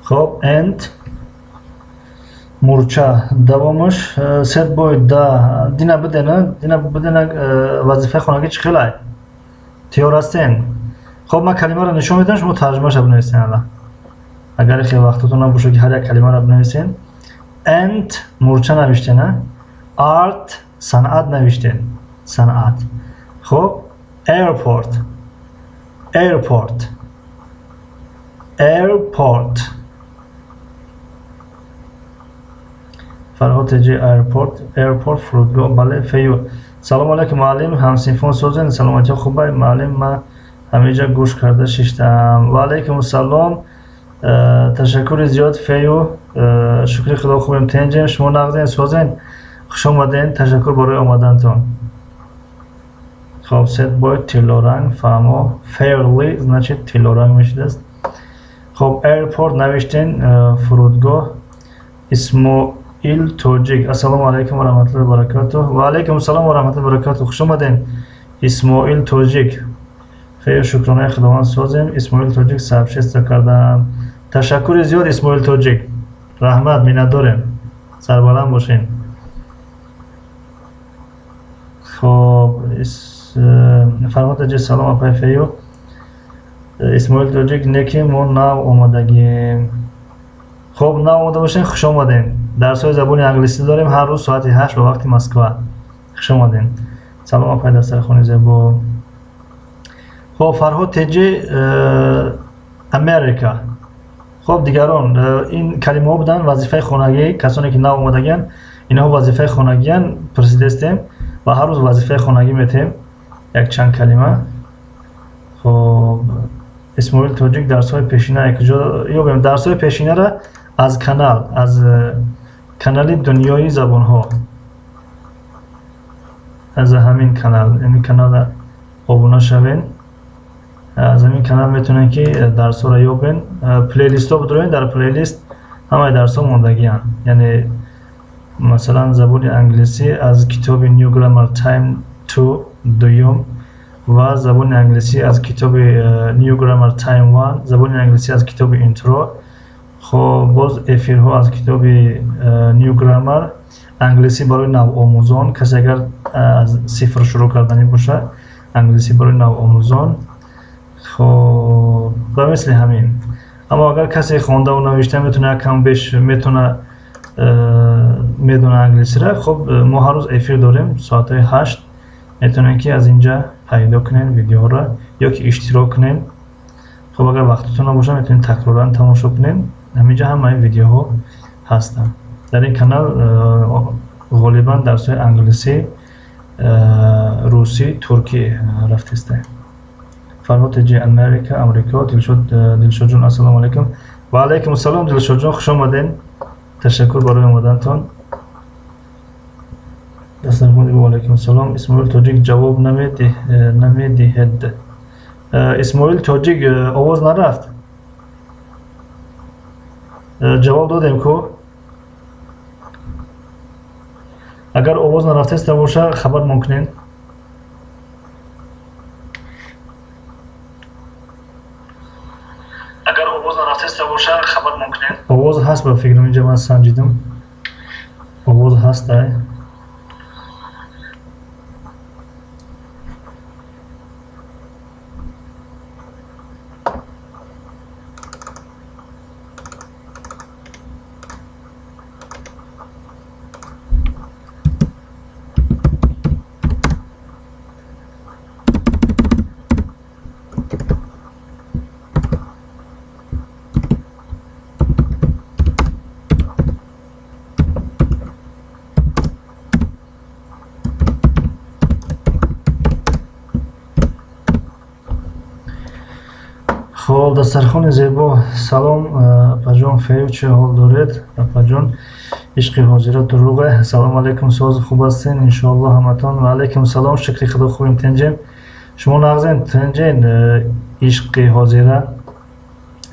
Хуб, ant мурча. Давомаш Sad boy да дина бидена, дина бидена, вазифаи хонагӣ чӣ хелай? Тиёр ҳастен? Хуб, ман калимаро нишон медиҳам, шумо тарҷумаша бинависен ала. Агар хеле вақтатон набошад ки ҳар як калимаро бинависен. Ant мурча навиштен, а? Art санъат навиштен. Санъат. Хуб, airport. Airport. Airport. Фарҳод Теҷи, airport, airport фурудгоҳ, бале. Фею. Салом алайкум, муаллим, ҳамсинфон созен, саломатиҳо хубай, муаллим, ман ҳамеҷа гӯш карда шиштаам. Ва алайкум ассалом. Ташаккури зиёд, Фею. Шукри Худо, хубем, тенҷем, шумо нағзен, созен. Хуш омаден, ташаккур барои омадантон. Хуб, Sad boy тиллоранг, фаҳмо. Fairly значит тиллоранг мешидааст. Хуб, airport навиштен, фурудгоҳ. Исмоил Тоҷик. Ассалому алайкум ва раҳматуллоҳи ва баракатуҳ. Ва алайкум ассалом ва раҳматуллоҳи ва баракатуҳ. Хуш омаден, Исмоил Тоҷик. Хейр, шукронаи Худованд, созем. Исмоил Тоҷик сообщество кардам. Ташаккури зиёд, Исмоил Тоҷик. Раҳмат, миннатдорем. Сарбаланд бошен. Хоб, Фарҳод Аҷи, салом апай Фею. Исмоил Тоҷик, не ки мо нав омадагием. Хоб, нав омада бошем, хуш омадем. Дарсҳои забони англисӣ дорем ҳар рӯз соати 8 ба вақти Москва. Хуш омадем. Салом апай, дастархони зебо. Хоб, Фарҳод Теҷи, Америка. Хоб, дигарон, ин калимаҳо буданд вазифаи хонагӣ, касоне ки нав омадагианд, инҳо вазифаи хонагианд, пурсидестем ва ҳар рӯз вазифаи хонагӣ метем якчанд калима. Хоб, Исмоил Тоҷик, дарсҳои пешина куҷо ёбем? Дарсҳои пешинара аз канал, аз канали Дунёи забонҳо, аз ҳамин канал, ҳамин канала обуна шавен. Аз ҳамин канал метавонед ки дарсҳоро ёбен. Плейлистҳо бидорем, дар плейлист ҳамаи дарсҳо мондагианд. Яъне масалан забони англисӣ аз китоби New Grammar Time 2 дуюм ва забони англисӣ аз китоби New Grammar Time 1, забони англисӣ аз китоби Intro. Хоб, боз эфирҳо аз китоби New Grammar, англисӣ барои навомӯзон, касе агар аз сифр шурӯъ карданӣ бошад, англисӣ барои навомӯзон. Хоб, ба мисли ҳамин. Аммо агар касе хондаву навишта метавона, якам беш метавона, медона англисиро, хоб, мо ҳар рӯз эфир дорем соатҳои 8, метавонед ки аз инҷа пайдо кунед видеоҳоро ё ки иштирок кунед. Хоб, агар вақтатон набошад, метавонед такроран тамошо кунед. Ҳаминҷа ҳамаи видеоҳо ҳастанд. Дар ин канал ғолибан дарсҳои англисӣ, русӣ, туркӣ рафтистем. Фарҳод Теҷи, Америка, Амрико. Дилшод, Дилшодҷон, ассалому алайкум. Ва алайкум ассалом, Дилшодҷон, хуш омадед. Ташаккур барои омадантон. Дастархони, ва алайкум ассалом. Исмоил Тоҷик, ҷавоб намедиҳед. Исмоил Тоҷик, овоз нарафт? Ҷавоб додем ку. Агар овоз нарафтеста боша, хабармон кунед. Агар овоз нарафтеста боша, хабармон кунед. Овоз ҳаст, ба фикрам, инҷа ман санҷидам. Овоз ҳастай. Хоб, дастархони зебо. Салом, апаҷон Фею, чӣ ҳол доред? Апаҷон, ишқи ҳозира дурӯғе. Салом алайкум, соз хуб ҳастен? Иншоаллоҳ ҳаматон. Ва алайкум салом, шукри Худо, хубем, тинҷем. Шумо нағзен, тинҷен? Ишқи ҳозира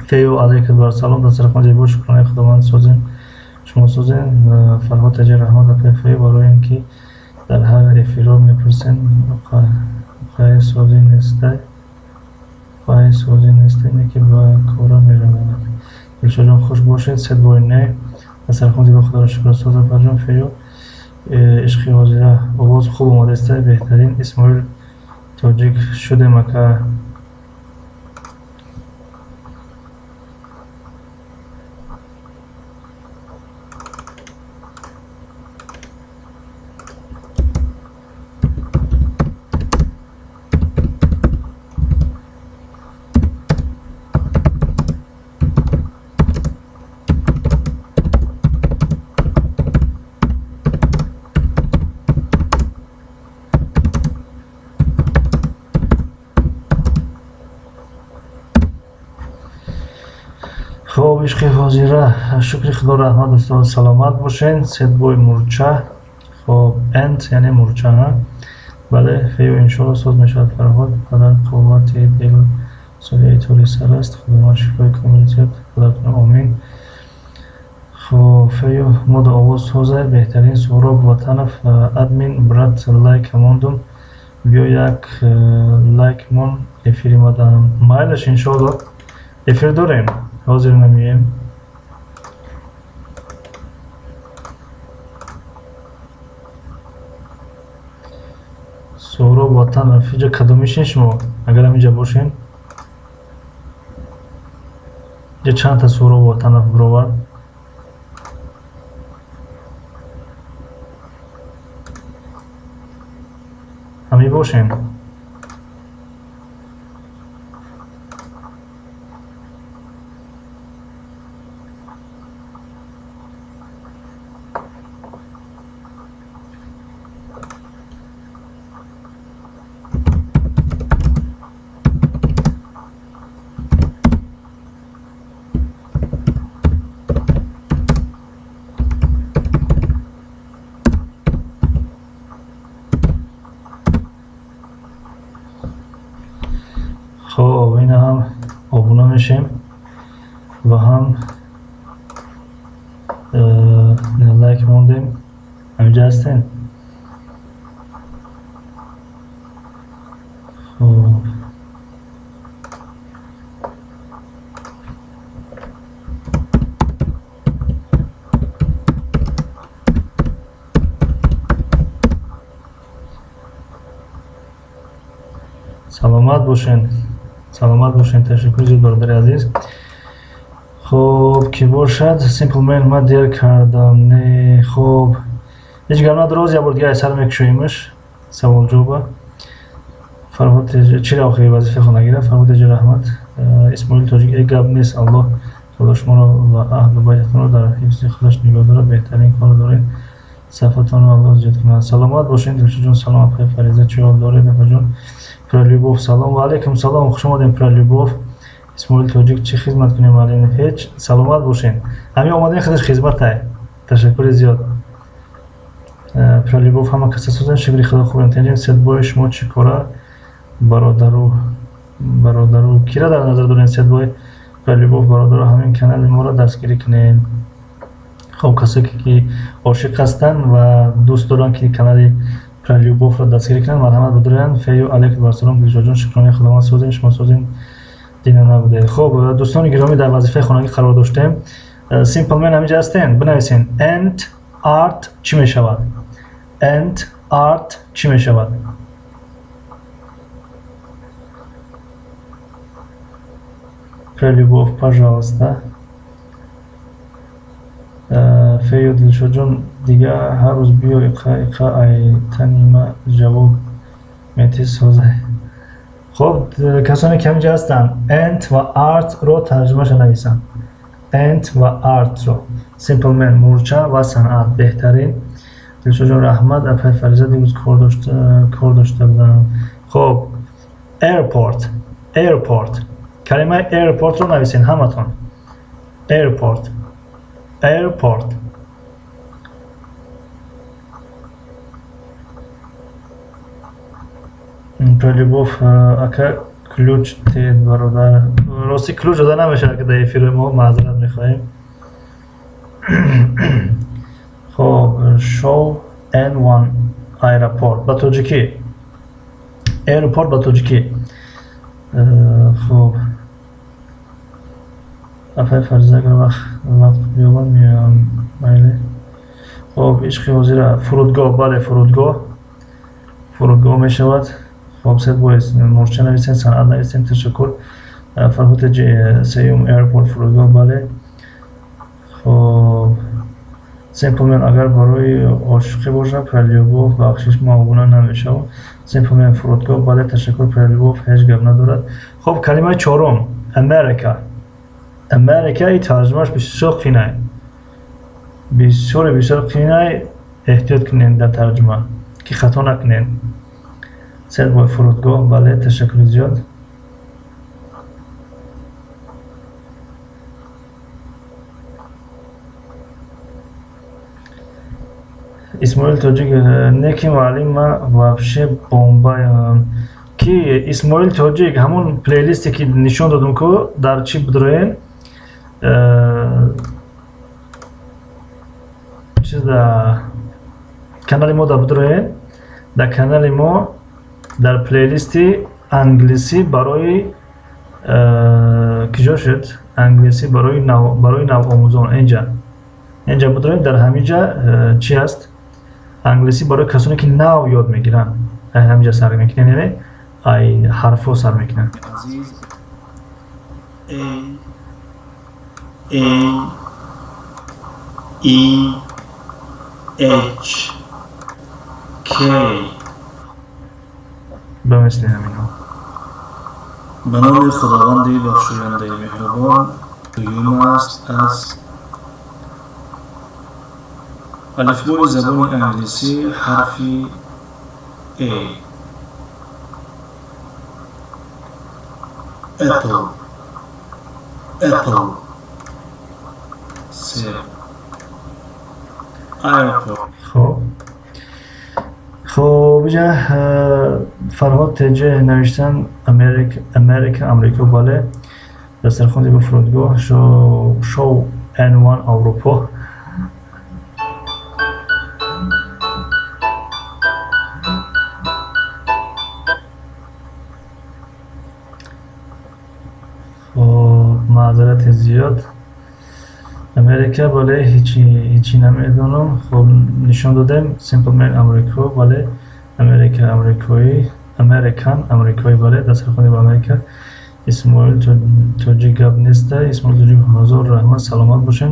Фею, алайкум бар салом, дастархони зебо, шукронаи Худованд, созем, шумо созем. Фарҳод Таҷи, раҳмат апай Фею барои ин ки дар ҳар эфирҳо мепурсен. Оқаи созӣ нестай, оқаи созӣ нестай, не ки ба кора меравад. Дилшодҷон, хуш бошед. Седбой не. Дастархон зебо, Худоро шукр, соз апаҷон Фею. Ишқи ҳозира, овоз хуб омадастай, беҳтарин. Исмоил Тоҷик, шудем ака. Хоб, ишқи ҳозира, шукри Худо, раҳмат, устод, саломат бошен. Седбой мурча. Хоб, ant яъне мурча, ҳа? Бале, Фею, иншоалло соз мешавад. Фарҳод, падар қуввати дил, сояи тӯли сар аст. Худованд шифои комил диҳад падаратон, омин. Хоб, Фею, мода овоз созай, беҳтарин. Суҳроб Ватанов, админ брат, лайк мондум, биё як лайк мон эфири мадам. Майлаш, иншоалло, эфир дорем, ҳозир намеем. Суҳроб Ватанов, иҷа кадомишин шумо? Агар ҳаминҷа бошен, иҷа чандта Суҳроб Ватанов бировард. Ҳамин бошем. Хоб, ина ҳам обуна мешем ва ҳам лайк мондем. Ҳаминҷа ҳастен? Хоб, саломат бошен, саломат бошен. Ташаккури зиёд, бародари азиз. Хоб, ки бошад, Simple Man, ман дер кардам, не? Хоб, ҳеҷ гап надорад, як бор дига сар мекушоимаш саволҷавоба. Фарҳод, чира охири вазифаи хонагира? Фарҳод эҷо, раҳмат. Исмоил Тоҷик, э, гап нест, Аллоҳ таоло шуморо ва аҳлу байтатонро дар ҳифзи худаш нигоҳ дорад. Беҳтарин кор доред, сафатонро Аллоҳ зиёд кунад. Саломат бошед, Дилшодҷон. Салом, апаи Фариза, чӣ ҳол доред, апаҷон? Пролюбов, салом. Ва алайкум салом, хуш омадем, Пролюбов. Исмоил Тоҷик, чӣ хизмат кунем, муаллим? Ҳеҷ, саломат бошед, ҳамин омадани худаш хизматай. Ташаккури зиёд. Пролюбов, ҳама каса созен, шукри Худо, хубем, тенҷем. Седбои шумо чӣ кора, бародару? Бародару, кира дар назар дорем, Седбой? Пролюбов, бародару, ҳамин канали моро дастгирӣ кунед. Хоб, касое ки ошиқ ҳастанд ва дӯст доранд, ки канали Пролюбовро дастгирӣ кунанд, марҳамат, бидурянд. Фею, алейкум вассалом, Дилшодҷон, шукронаи Худованд, созем, шумо созем, дина набуде. Хоб, дӯстони гиромӣ, дар вазифаи хонагӣ қарор доштем. Simple Man, ҳаминҷа ҳастен? Бинависен, ant art чӣ мешавад? Ant art чӣ мешавад? Пролюбов, пожалуйста. Фею, Дилшодҷон, дига ҳар рӯз биё, иқа иқа айтанима ҷавоб метӣ, созай. Хоб, касоне ки ҳаминҷа ҳастанд, ant ва art ро тарҷумаша нависанд, ant ва art ро. Simple Man, мурча ва санъат, беҳтарин. Дилшодҷон, раҳмат. Апай Фариза, дирӯз кор дошта будам. Хоб, airport, airport, калимаи airport ро нависен ҳаматон. Airport, airport. Пролюбов, ака, ключ тед, бародар. Рости, ключ дода намешавад, ки дар эфири мо, маъзарат мехоҳем. Хоб, show n1 аэропорт ба тоҷикӣ, airport ба тоҷикӣ. Хоб, апай Фариза, агар вақт биёбам, меоям, майли. Хоб, ишқи ҳозира, фурудгоҳ, бале, фурудгоҳ, фурудгоҳ мешавад. Хоб, сед боис, мурча нависем, санъат нависем. Ташаккур, Фарҳод. Сеюм, airport, фурудгоҳ, бале. Хоб, Simple Man, агар барои ошиқӣ бошад, Пролюбов, бахшиш, мо обуна намешавам. Simple Man, фурудгоҳ, бале. Ташаккур, Пролюбов, ҳеҷ гап надорад. Хоб, калимаи чорум, Америка. Америка, и тарҷумааш бисёр қинай, бисёре бисёр қинай, эҳтиёт кунед дар тарҷума, ки хато накунед. Седбой, фурудгоҳ, бале, ташаккури зиёд. Исмоил Тоҷик, не ки муаллим, ма вообще бомбаям. Ки Исмоил Тоҷик, ҳамон плейлисте ки нишон додум ку, дар чӣ бидроен, чиз, да канали мо да бидроен, дар канали мо дар плейлисти англисӣ барои киҷо шуд, англисӣ барои навомӯзон, инҷа бидроем, дар ҳамин ҷа чӣ ҳаст, англисӣ барои касоне ки нав ёд мегиранд. Ҳаминҷа сар мекунем, яъне ай ҳарфҳо сар мекунем. Азиз, A, A, E, H, K. Ба мисли ҳаминҳо. Ба номи Худованди бахшояндаи меҳрубон. Дуюм аст аз алифбои забони англисӣ, ҳарфи A. Apple, apple, себ. Airport. Хоб, иҷа Фарҳод Теҷе навиштан Америка, Амрико, бале. Дастархони ба фурудгоҳ, шоу N1, Аврупо. Хоб, маъзарати зиёд. Америка, бале, ҳичи намедонам. Хоб, нишон додем. Simple Man, Амрико, бале. Америка, амрикоӣ, American, амрикоӣ, бале. Дастархони ба Америка. Исмоил Тоҷик гап неста. Исмоил Тоҷик, ҳазор раҳмат, саломат бошед.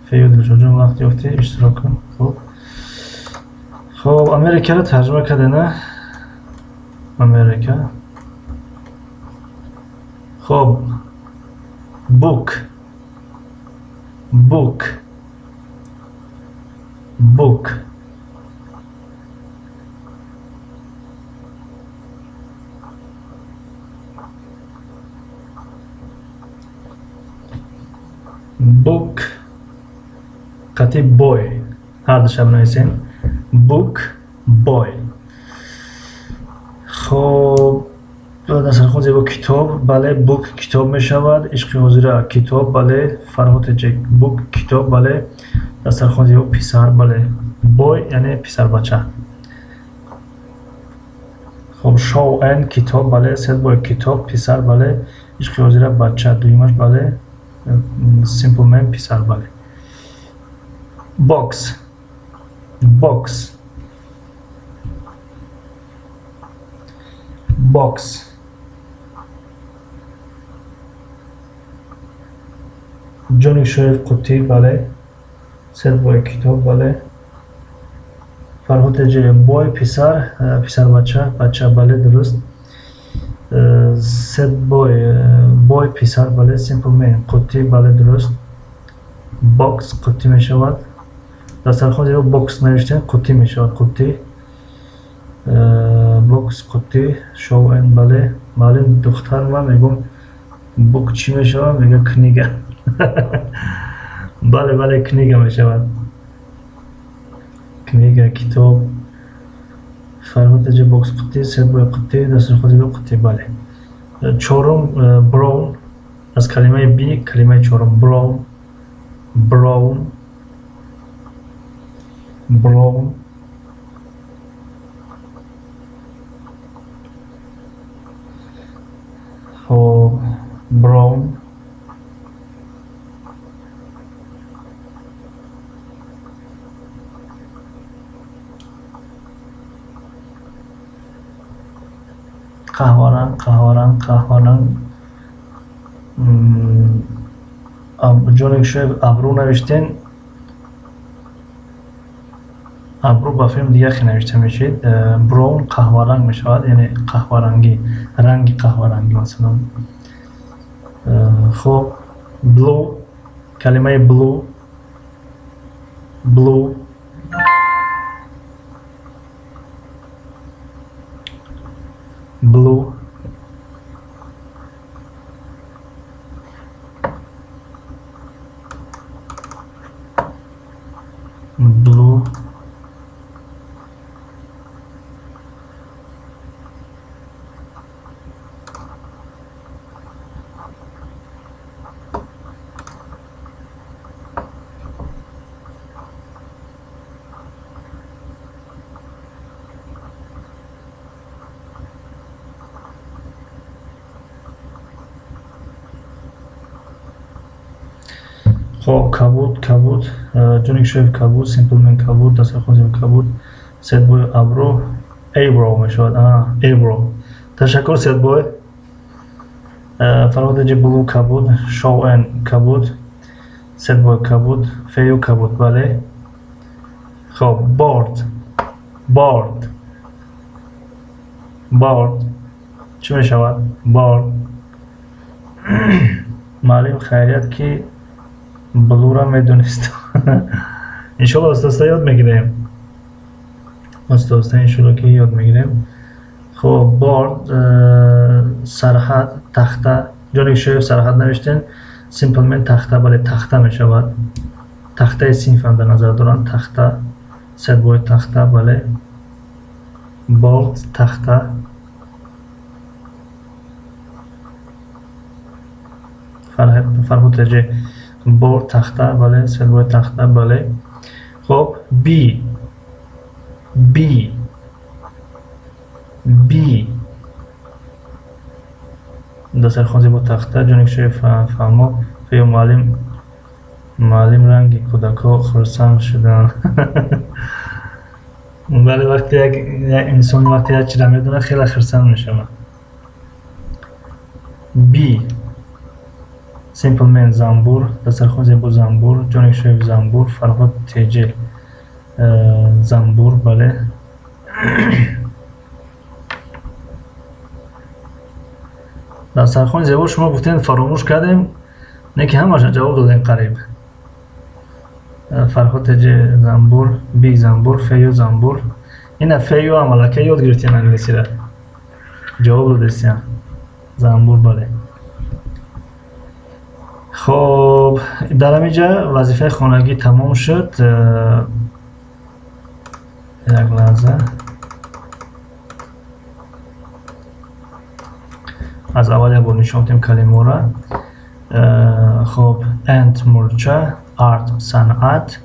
Фею Дилшодҷон, вақт ёфтӣ, иштирок кун. Хоб, Америкаро тарҷума карде, на? Америка. Хоб, book, book, book. Book қати boy ҳар душа бинависем. Book, boy. Хоб, дастархон зебо, китоб, бале, book китоб мешавад. Ишқи ҳозира китоб, бале. Фарҳод Теҷек, book китоб, бале. Дастархон зебо, писар, бале. Boy яъне писарбача. Хоб, show n китоб, бале. Sad boy китоб, писар, бале. Ишқи ҳозира бача, дуюмаш, бале. Simple Man писар, бале. Box, box, box. Ҷони Шоев қуттӣ, бале. Sad boy китоб, бале. Фарҳод Теҷе, boy писар, писарбача, бача, бале, дуруст. Sad boy, boy писар, бале. Simple Man қуттӣ, бале, дуруст. Box қуттӣ мешавад. Дастархон зеро box навиштем, қуттӣ мешавад, қуттӣ. Box қуттӣ, show n, бале. Маълим духтар ман мегӯм book чӣ мешавад? Мегӯяд книга. Бале, бале, книга мешавад. Книга, китоб. Фарҳод Теҷе, box қуттӣ, sad boy қуттӣ, дастархон зебо қуттӣ, бале. Чорум, brown, аз калимаи B калимаи чорум, brown, brown, brown. Хоб, brown. Қаҳваранг, қаҳваранг, қаҳваранг. Ҷони Шоев абрӯ навиштен. Абрӯ ба филм дигар хел навишта мешид. Brown қаҳваранг мешавад, яъне қаҳварангӣ, ранги қаҳварангӣ масалан. Хоб, blue, калимаи blue, blue, blue. Blue. Хоб, кабуд, кабуд, Ҷоник Шоев кабуд, Simple Man кабуд, дастархон зебо кабуд, Sad boy абрӯ, Eyebrow мешавад. Eyebrow. Ташаккур, Седбой. Фарҳод Эҷи, blue кабуд, Шоу Н кабуд, Седбой кабуд, Фею кабуд, бале. Хоб, board. Board. Board. Чӣ мешавад? Board. Муаллим, хайрият ки blue ра медонист. Иншолло, оста-оста ёд мегирем. Оста-оста иншолло ки ёд мегирем. Хоб, board, сарҳад, тахта. Ҷони Шоев, сарҳад навиштен. Simple Man, тахта, бале, тахта мешавад. Тахтаи синфам дар назар доранд, тахта. Седбой, тахта, бале. Board, тахта. Фарҳод Теҷи, board, тахта, бале. Седбой, тахта, бале. Хоб, bee, bee, bee. Дастархон зебо, тахта. Ҷоникшоев фаҳмо. Фею, муаллим, муаллим, ранги кӯдакҳо хурсанд шуданд. Бале, вақте як инсон вақте як чизро медонад, хеле хурсанд мешавад. Bee. Simple Man, замбур, дастархон зебо, замбур, Ҷоникшоев, замбур, Фарҳод Теҷел, замбур, бале. Дастархони зебо шумо гуфтем, фаромӯш кардем, не ки ҳамаша ҷавоб додем қариб. Фарҳод Теҷе, замбур, bee, замбур, Фею, замбур. Ина Фею ҳам аллакай ёд гирифтем англисиро. Ҷавоб додестиям. Замбур, бале. Хоб, дар ҳамин ҷа вазифаи хонагӣ тамом шуд. Як лаҳза. Аз аввал як бор нишон додем калимаро. Хоб, ant, мурча, art, санъат,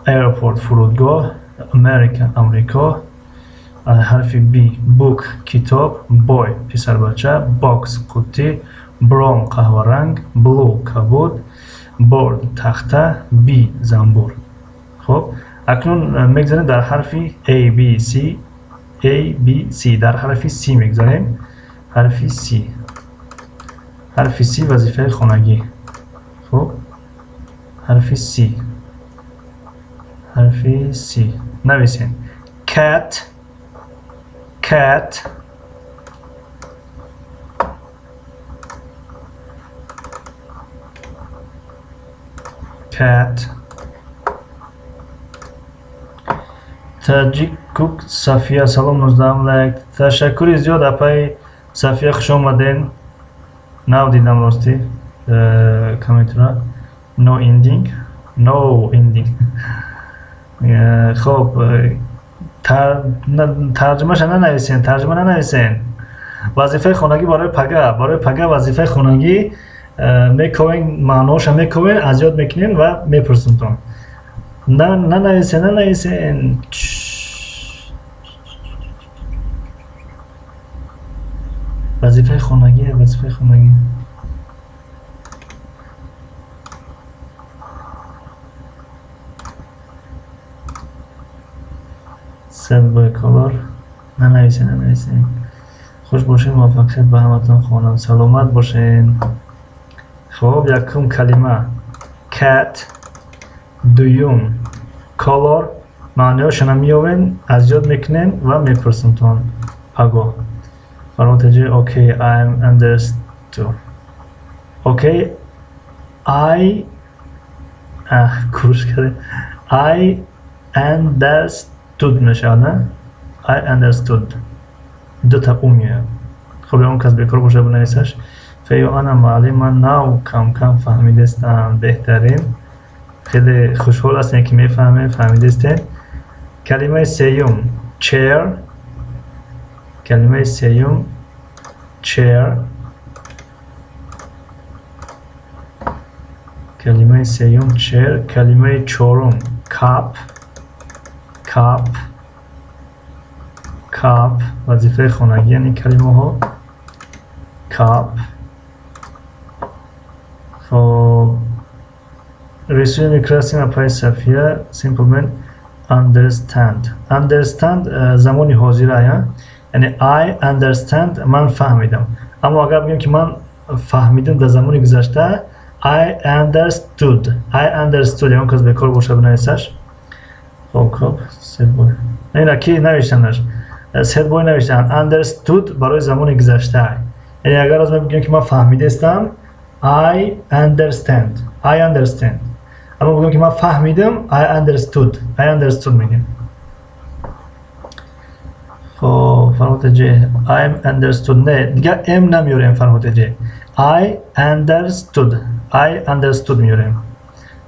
airport, фурудгоҳ, America, Амрико, ҳарфи B, book, китоб, boy, писарбача, box, қуттӣ, brown, қаҳваранг, blue, кабуд, board, тахта, bee, замбур. Хоб, акнун мегзарем дар ҳарфи A, B, C, A, B, C. Дар ҳарфи C мегзарем. Ҳарфи C. Ҳарфи C, вазифаи хонагӣ. Хоб, ҳарфи C. Ҳарфи C. Нависем. Cat, cat, cat. Таҷик Кук Сафия, салом, 19 лайк. Ташаккури зиёд, апаи Сафия, хуш омаден. Нав дидам ростӣ комментро. No ending, no ending. Хоб, тарҷумаша нанависен, тарҷума нанависен. Вазифаи хонагӣ барои пага, барои пага вазифаи хонагӣ мековен, маъноша мековен, аз ёд мекунем ва мепурсумтон. Нанависен, нанависен. Вазифаи хонагӣ, вазифаи хонагӣ. Sad boy color. Нанависен, нанависен. Хуш бошед, муваффақият ба ҳаматон хонам. Саломат бошед. Хоб, якум калима cat, дуюм color, маъниҳошона меёвем, аз ёд мекунем ва мепурсумтон пагоҳ. Фармон Теҷи, okay, I'm understood. Okay, I куруш кардем. I understood мешавад, не? I understood. Дута у меояд. Хоб, он кас бекор бошад, бинависаш. Фею, ана муаллим, ман нав кам-кам фаҳмидестам. Беҳтарин. Хеле хушҳол ҳастем ки мефаҳмем, фаҳмидестем. Калимаи сеюм chair, калимаи сеюм chair, калимаи сеюм chair, калимаи чорум cup, cup, cup. Вазифаи хонагӣ, яъне калимаҳо cup. Хоб, рисуем и красим, апаи Сафия. Simple Man, Understand. Understand замони ҳозира, яъне I understand, ман фаҳмидам. Аммо агар бигӯем, ки ман фаҳмидам дар замони гузашта, I understood. I understood. Ягон кас бекор бошад, бинависаш. Хоб, Setboy. Ина ки навиштанаш? Setboy навиштан. Understood барои замони гузашта. Яъне агар аз ман бигӯем, ки ман фаҳмидастам, I understand. I understand. Аммо бигӯем, ки ман фаҳмидам, I understood. I understood мегӯем. Хоб, Фарҳод Ҷ. I'm understood. Не, дигар M намеорем, Фарҳод Ҷ. I understood. I understood меорем.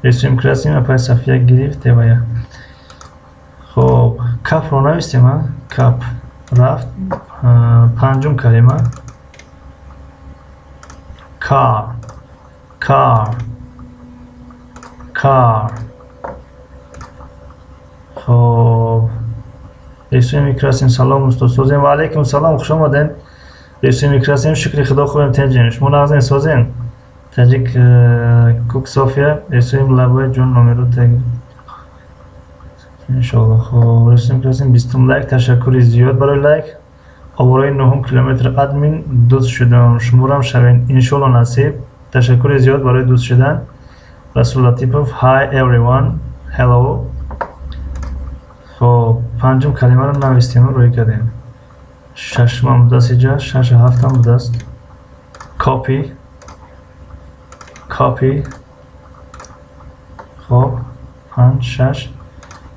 Рисуем красим, апай Сафия гирифт девая. Хоб, cup ро навистем, а? Cup рафт. Панҷум калима. Car. Car. Car. Хоб. Рисуем красим, салом, устод, созем. Ва алайкум салом, хуш омаден. Рисуем красим, шукри Худо, хубем, тенҷем. Шумо нағзен, созен? Таҷик Кук София, рисуем лабои ҷон номеро тег. Иншоалло. Хоб, рисуем красим, 20-ум лайк, ташаккури зиёд барои лайк. Овораи нуҳум километр, админ, дӯст шудам, шуморам шавен, иншоалло, насиб. Ташаккури зиёд барои дӯст шудан. Расул Латипов, hi everyone, hello. Хоб, панҷум калимаро навистем, рӯй кардем. Шашумам будааст иҷа, шашу ҳафтам будааст. Copy. Copy. Хоб, панҷ, шаш.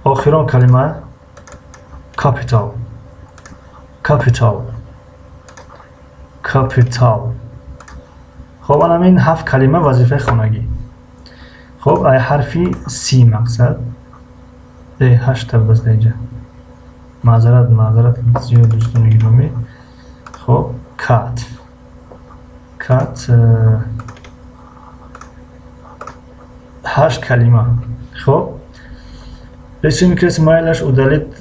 Охирон калима capital. Capital. Capital. Хоб, ана ин ҳафт калима вазифаи хонагӣ. Хоб, ай ҳарфи C мақсад. Ҳашта будааст инҷа. Маъзарат, маъзарат зиёд, дӯстони гиромӣ. Хоб, cat. Cat, ҳашт калима. Хоб, рисуми креси, майлаш удалить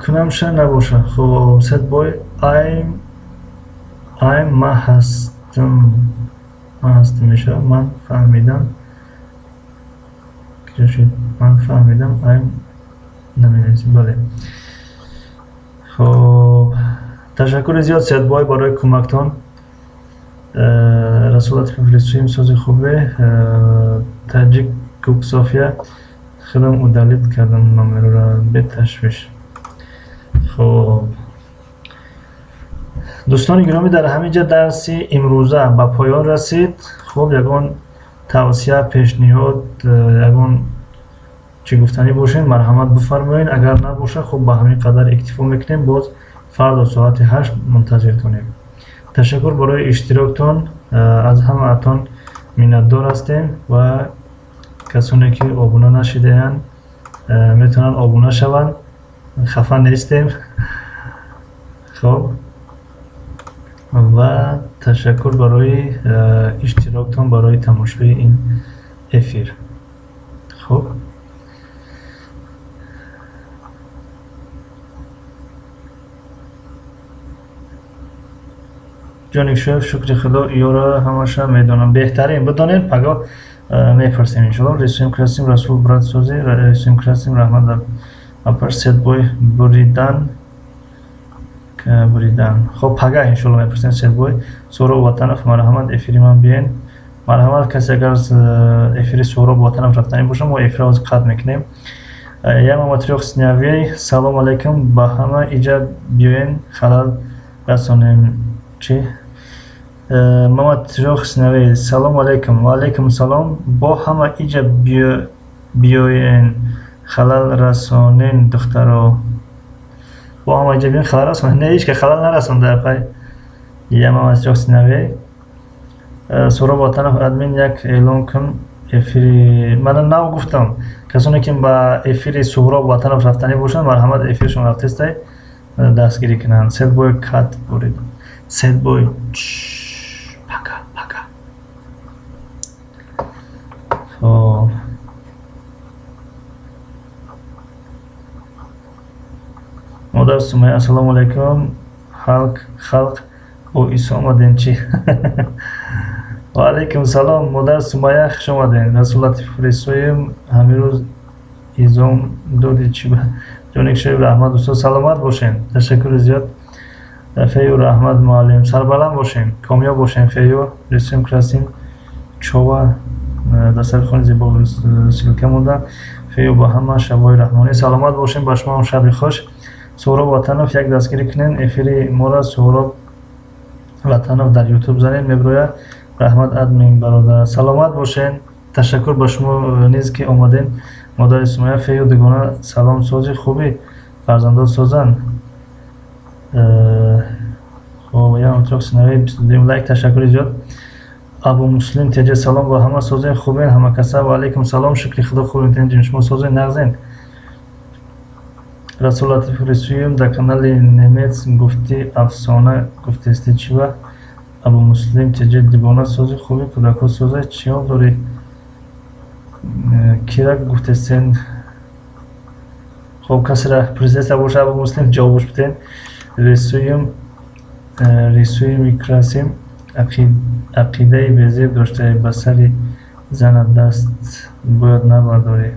кунамша набоша. Хоб, Setboy, I'm ма ҳастам, ман ҳастам мешавад. Ман фаҳмидам. Киҷо шуд? Ман фаҳмидам, I'm наменависем, бале. Хоб, ташаккури зиёд, Setboy, барои кӯмактон. Расул Латипов, рисуем, сози хубе. Таҷик Кук София, худам удалить кардам номерро, беташвиш. Хоб, дӯстони гиромӣ, дар ҳамин ҷа дарси имрӯза ба поён расид. Хуб, ягон тавсия, пешниҳод, ягон чӣ гуфтанӣ бошед, марҳамат, бифармоед. Агар набошад, хуб, ба ҳамин қадар иктифо мекунем. Боз фардо соати 8 мунтазиртонем. Ташаккур барои иштироктон, аз ҳамаатон миннатдор ҳастем ва касоне ки обуна нашидаанд, метавонанд обуна шаванд, хафа нестем. Хоб, ва ташаккур барои иштироктон, барои тамошои ин эфир. Хуб. Ҷоникшоев, шукри Худо, ёра ҳамаша медонам. Беҳтарин, бидонед, пагоҳ мепурсем, иншоалло. Рисуем красим, Расул брат, сози. Рисуем красим, раҳмат апар. Setboy, буридан, буридан. Хоб, пагоҳ, иншоалло, мепурсем, Setboy. Суҳроб Ватанов, марҳамат, эфири ман биен. Марҳамат, касе агар эфири Суҳроб Ватанов рафтанӣ бошад, мо эфирро ҳозир қатъ мекунем. Я мама трёх сыновей, салом алейкум, ба ҳама иҷа биёен, халал расонем. Чӣ? Мама трёх сыновей, салом алейкум. Ва алейкум салом, бо ҳама иҷа биёен, халал расонен, духтаро. Бо ҳама иҷа биёен, халал расонен. Не, ҳеҷ ка халал нарасонда, апай. Я мама трёх сыновей. Суҳроб Ватанов, админ, як эълон кун эфири мана. Нав гуфтам, касоне ки ба эфири Суҳроб Ватанов рафтанӣ бошанд, марҳамат, эфиршон рафтестай, дастгирӣ кунанд. Setboy, cat бурид. Setboy, пока, пока. Хоб, модар Сумая, ассалому алайкум, халқ, халқ бо Исо омадем чӣ? Ва алайкум салом, модар Сумая, хуш омадем. Расул Латиф, рисоем, ҳамин рӯз Изом доди чи ҷоник шоиб, раҳмат, устод, саломат бошен, ташаккури зиёд. Фею, раҳмат, муаллим, сарбаланд бошен, комёб бошен. Фею рисуем, красим чова дастархони зебо ссылка монда. Фею, ба ҳама шабҳои раҳмонӣ, саломат бошен, ба шумо ҳам шаби хуш. Суҳроб Ватанов, як дастгирӣ кунен эфири мора. Суҳроб Ватанов дар Ютуб занед, мебирояд. Раҳмат, админ бародар, саломат бошен, ташаккур ба шумо низ, ки омадем. Модари Сумая, фею, дугона, салом, сози, хубӣ, фарзандот созанд. Хоб, 22 лайк, ташаккури зиёд. Абу Муслим теҷа, салом ба ҳама, созен, хубен, ҳамакаса? Ва алайкум салом, шукри Худо, хубем, шумо созен, нағзен? Расул Латиф, рисуем дар канали немец гуфтӣ, афсона гуфтести, чива? Абу Муслим теҷа, дигона, сози, хуби, кӯдакҳо соза, чӣ ҳол дорӣ? Кира гуфтестен? Хоб, касера пурсидаста боша, Абу Муслим, ҷавобош битен. Рисуем, рисуем и красим. Ақидаи безеб доштаи, ба сари занат даст бояд набардорӣ.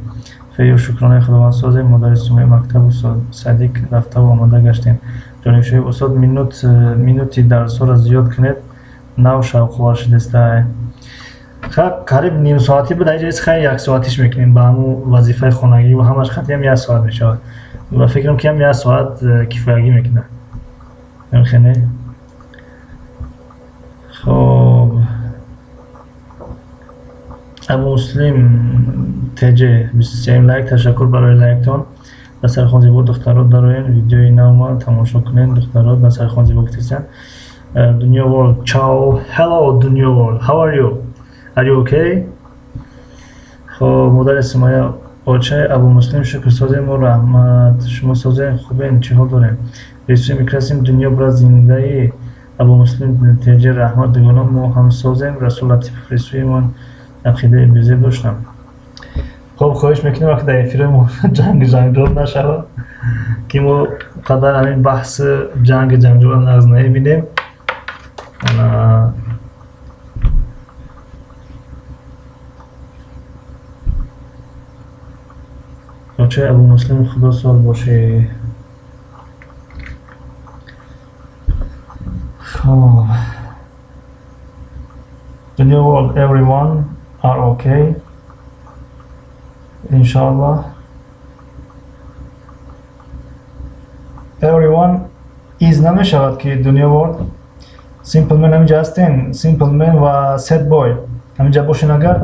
Фею, шукронаи Худованд, созем. Модари Сумая, мактабу садик рафтаву омода гаштем. Ҷонибшоҳиб, устод, минути дарсҳоро зиёд кунед, нав шавқовар шудестай. Қариб нимсоатӣ буд, аҷа хай як соатиш мекунем, ба ҳамун вазифаи хонагӣ ва ҳамаш хатиам як соат мешавад ва фикрам, ки ҳам як соат кифоягӣ мекунад. Хене, хоб, Абу Муслим теҷ, 23 лайк, ташаккур барои лайктон. Дастархон зебо, духтаро, дароен, видеои навма тамошо кунед, духтаро, дастархон зебо гуфтесян. Дунё World, чао, hello, Дунё World, how are you, are you okay? Хоб, модари Сумая, очаи Абу Муслим, шукр, созем мо, раҳмат, шумо созем, хубем, чӣ ҳол дорем? Рисуем, красим, дунё брат, зиндаи? Абу Муслим теҷи, раҳмат, дугона, мо ҳам созем. Расул Латифов, рисуемон, ақидаи безеб доштам. Хоб, хоҳиш мекунем, вақте дар эфирои мо ҷанг ҷанҷол нашавад, ки мо қадар ҳамин баҳси ҷанги ҷанҷолро нағз намебинем. Очаи Абу Муслим, Худо соз бошӣ. Хоб, Дунё World, everyone are okay, inshallah. Everyone is намешавад, ки Дунё World. Simple Man ҳаминҷа ҳастен? Simple Man ва Sad Boy ҳаминҷа бошен. Агар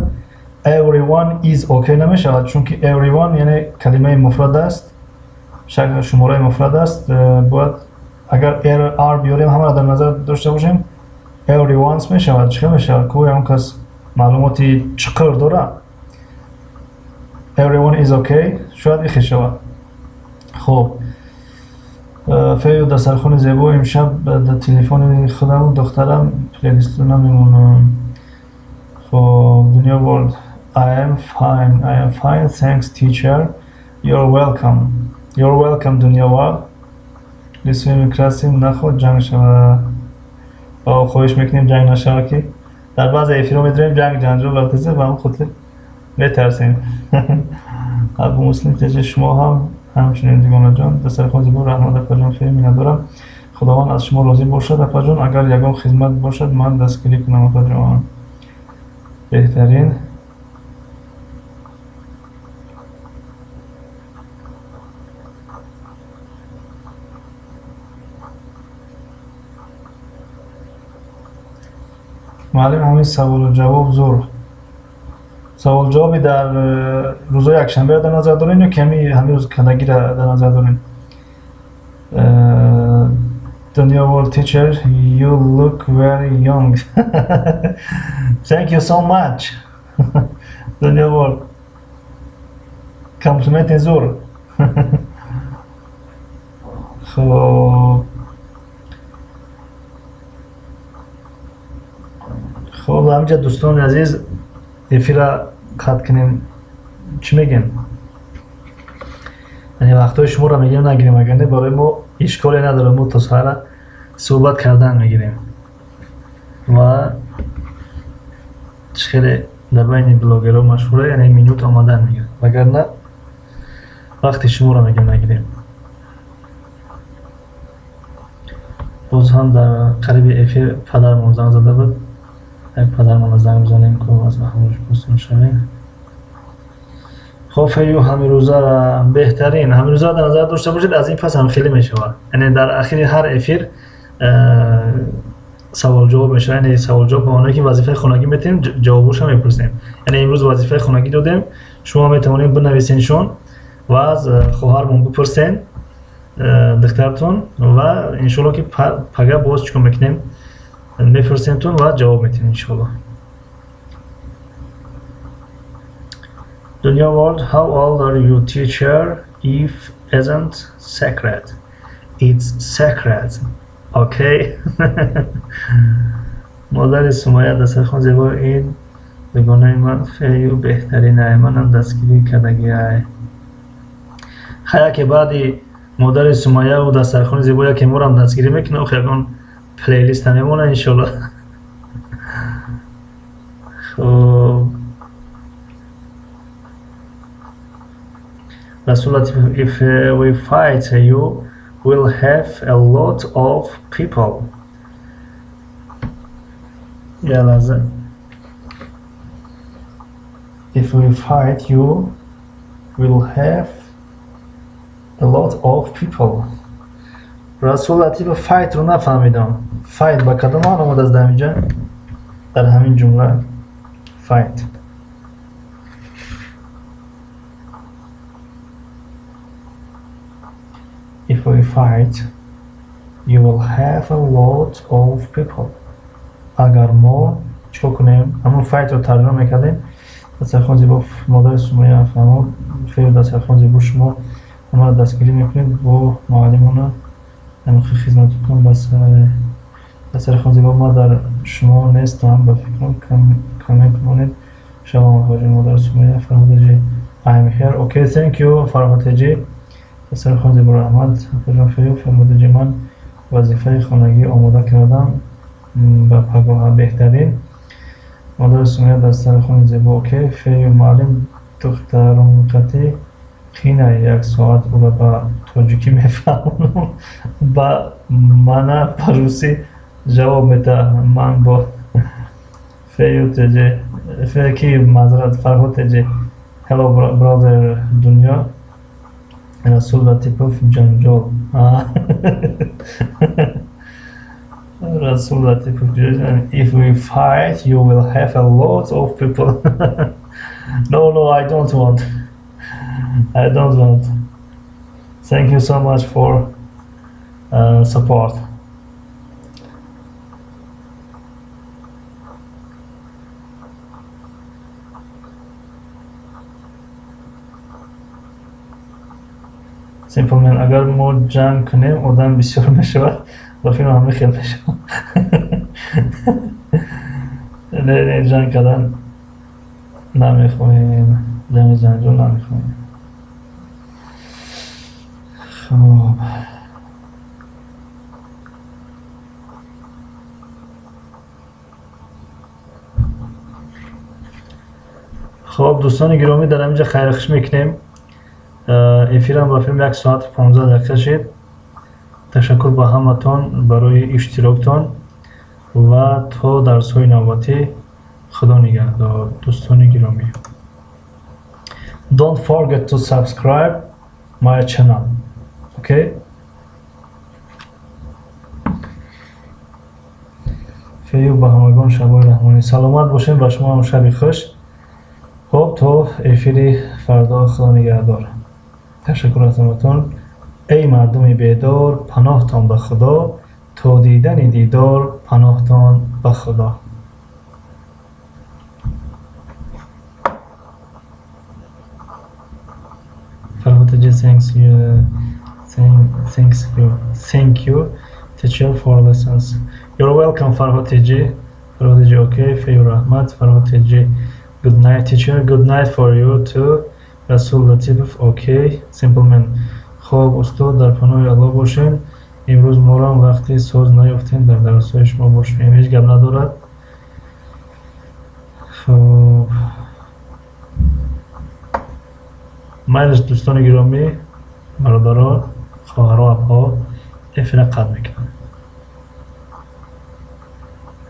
everyone is okay намешавад, чунки everyone яъне калимаи муфрад аст, шумораи муфрад аст. Бояд агар are биёрем, ҳамаро дар назар дошта бошем, everyone's мешавад. Чӣ хел мешавад? Ку ягон кас маълумоти чиқир дорад? Everyone is okay, шояд ихе шавад. Хоб, фею, дастархони зебо. Имшаб дар телефони худам духтарам плейлисту намемонам. Хоб, Дунё World, I am fine, I am fine, thanks, teacher. You're welcome, you're welcome, Дунё World. Рисуем, красим, наход ҷанг шава. Хоҳиш мекунем, ҷанг нашава, ки дар баъзе эфирҳо медонем, ҷанг ҷанҷол рафтеса, ба ҳам хотир метарсем. Абу Муслим теҷи, шумо ҳам ҳамчунин, дигонаҷон. Дастархон зебо, раҳмат, апаҷон. Фею, миннатдорам, Худованд аз шумо розӣ бошад, апаҷон. Агар ягон хизмат бошад, ман дастгирӣ кунам, апаҷон. Беҳтарин. Муаллим, ҳамин саволу ҷавоб зур. Савол ҷавоби дар рӯзҳои якшанберо дар назар дорем ё ки ҳамин рӯз кадагиро дар назар дорем? Дунё World, teacher, you look very young. Thank you so much, Дунё World, комплименти зур. Хоб, ҳаминҷа, дӯстони азиз, эфира қатъ кунем, чӣ мегӯем? Яъне вақтҳои шуморо мегирем, нагирем, агар не, барои мо ишколе надорад, мо то саҳара суҳбат кардан мегирем ва чӣ хеле дар байни блогерҳо машҳура, яъне минут омадан мегирад, вагарна Вақти шуморо мегем нагирем. Боз ҳам дар қариби эфир падармон занг зада буд. Як падармонро занг бизанем, ку аз аҳволаш пурсон шавем. Хоб, фею ҳамирӯзара беҳтарин. Ҳамирӯзара дар назар дошта бошед, аз ин пас ҳам хеле мешавад. Яъне дар ахири ҳар эфир савол-ҷавоб мешавад. Яъне савол-ҷавоб ба маъное ки вазифаи хонагӣ метиҳем, ҷавобошро мепурсем. Яъне имрӯз вазифаи хонагӣ додем, шумо метавонед бинависеншон ва аз хоҳармон бипурсен, духтартон, ва иншоалло ки пага боз чӣ кор мекунем, мепурсемтон ва ҷавоб метиҳем иншоалло. Dunya World, how old are you, teacher? If isn't secret. It's secret. Okay. Модари Сумайя, дастархон зебо, ин дугонаи ман фею беҳтаринай, манам дастгирӣ кардагиай. Хай, яке баъди модари Сумайяву дастархони зебо яке морам дастгирӣ мекунад, охи ягон плейлиста мемона иншоалло. Хоб. Расул Латифов, if we fight, you will have a lot of people. Я лаҳза. If we fight, you will have a lot of people. Расул Латифов, fight-ро нафаҳмидам. Fight ба кадом маъно омадааст дар ҳамин ҷо? Дар ҳамин ҷумла fight. If we fight, you will have a lot of people. Агар мо чикор кунем, ҳамон fight-ро тарҷума мекардем. Дастархон зебо, модари Сумайя фаҳмод, фею дастархон зебо, шумо ҳамаро дастгирӣ мекунед бо муаллимона ҳамихел хизмататон бас. Дастархон зебо, ман дар шумо нестам, ба фикрам коммент монед. Шалом афаҷон, модари Сумайя, Фарҳодаҷи, I'm here. Okay, thank you, Фарҳодаҷи. Дастархон зебо, раҳмат, афаҷон фею, Фарҳодаҷи, ман вазифаи хонагӣ омода кардам ба пагоҳа, беҳтарин. Модари Сумайя, дастархони зебо, окей. Фею муаллим духтарунқатӣ қинай, як соат ӯро ба тоҷикӣ мефаҳмонам, ба мана ба русӣ ҷавоб медиҳад. Ман бо фею теҷе, фе ки маъзарат, Фарҳод теҷе. Hello, brother Дунё. Расул Латипов, ҷанҷол. Расул Латипов, if we fight, you will have a lot of people. No, no, I don't want. I don't want. Thank you so much for support. Simple man, агар мо ҷанг кунем, одам бисёр мешавад, ба филм ҳама хел мешавад. Не, не, ҷанг кардан намехоҳем, ҷанги ҷанҷол намехоҳем. Хоб. Хоб, дӯстони гиромӣ, дар ҳамин ҷо хайрхуш мекунем. Эфирам ба филм 1 соату 15 дақиқа шид. Ташаккур ба ҳаматон барои иштироктон ва то дарсҳои навбатӣ худо нигаҳдор, дӯстони гиромӣ. Don't forget to subscribe my channel. Okay? Фею ба ҳамагон шабои раҳмонӣ. Саломат бошем, ба шумо ҳам шаби хуш. Хоб, то эфири фардо худо нигаҳдор. Ташаккур аз ҳаматон. Эй мардуми бедор, паноҳтон ба Худо, то дидани дидор, паноҳтон ба Худо. Farhad, thanks you, thanks you, thank you, teacher, for lessons. You're welcome, Farhad. Farhad, okay, Feyu Rahmat, Farhad, good night, teacher. Good night for you too. Rasul Latifov, okay. Simple man. Хоб, устод, дар паноҳи Аллоҳ бошем. Имрӯз морам вақти соз наёфтем дар дарсҳои шумо бошем. Ҳеҷ гап надорад. Хоб. Майлаш, дӯстони гиромӣ, бародаро, хоҳаро, апҳо, эфира қатъ мекунам.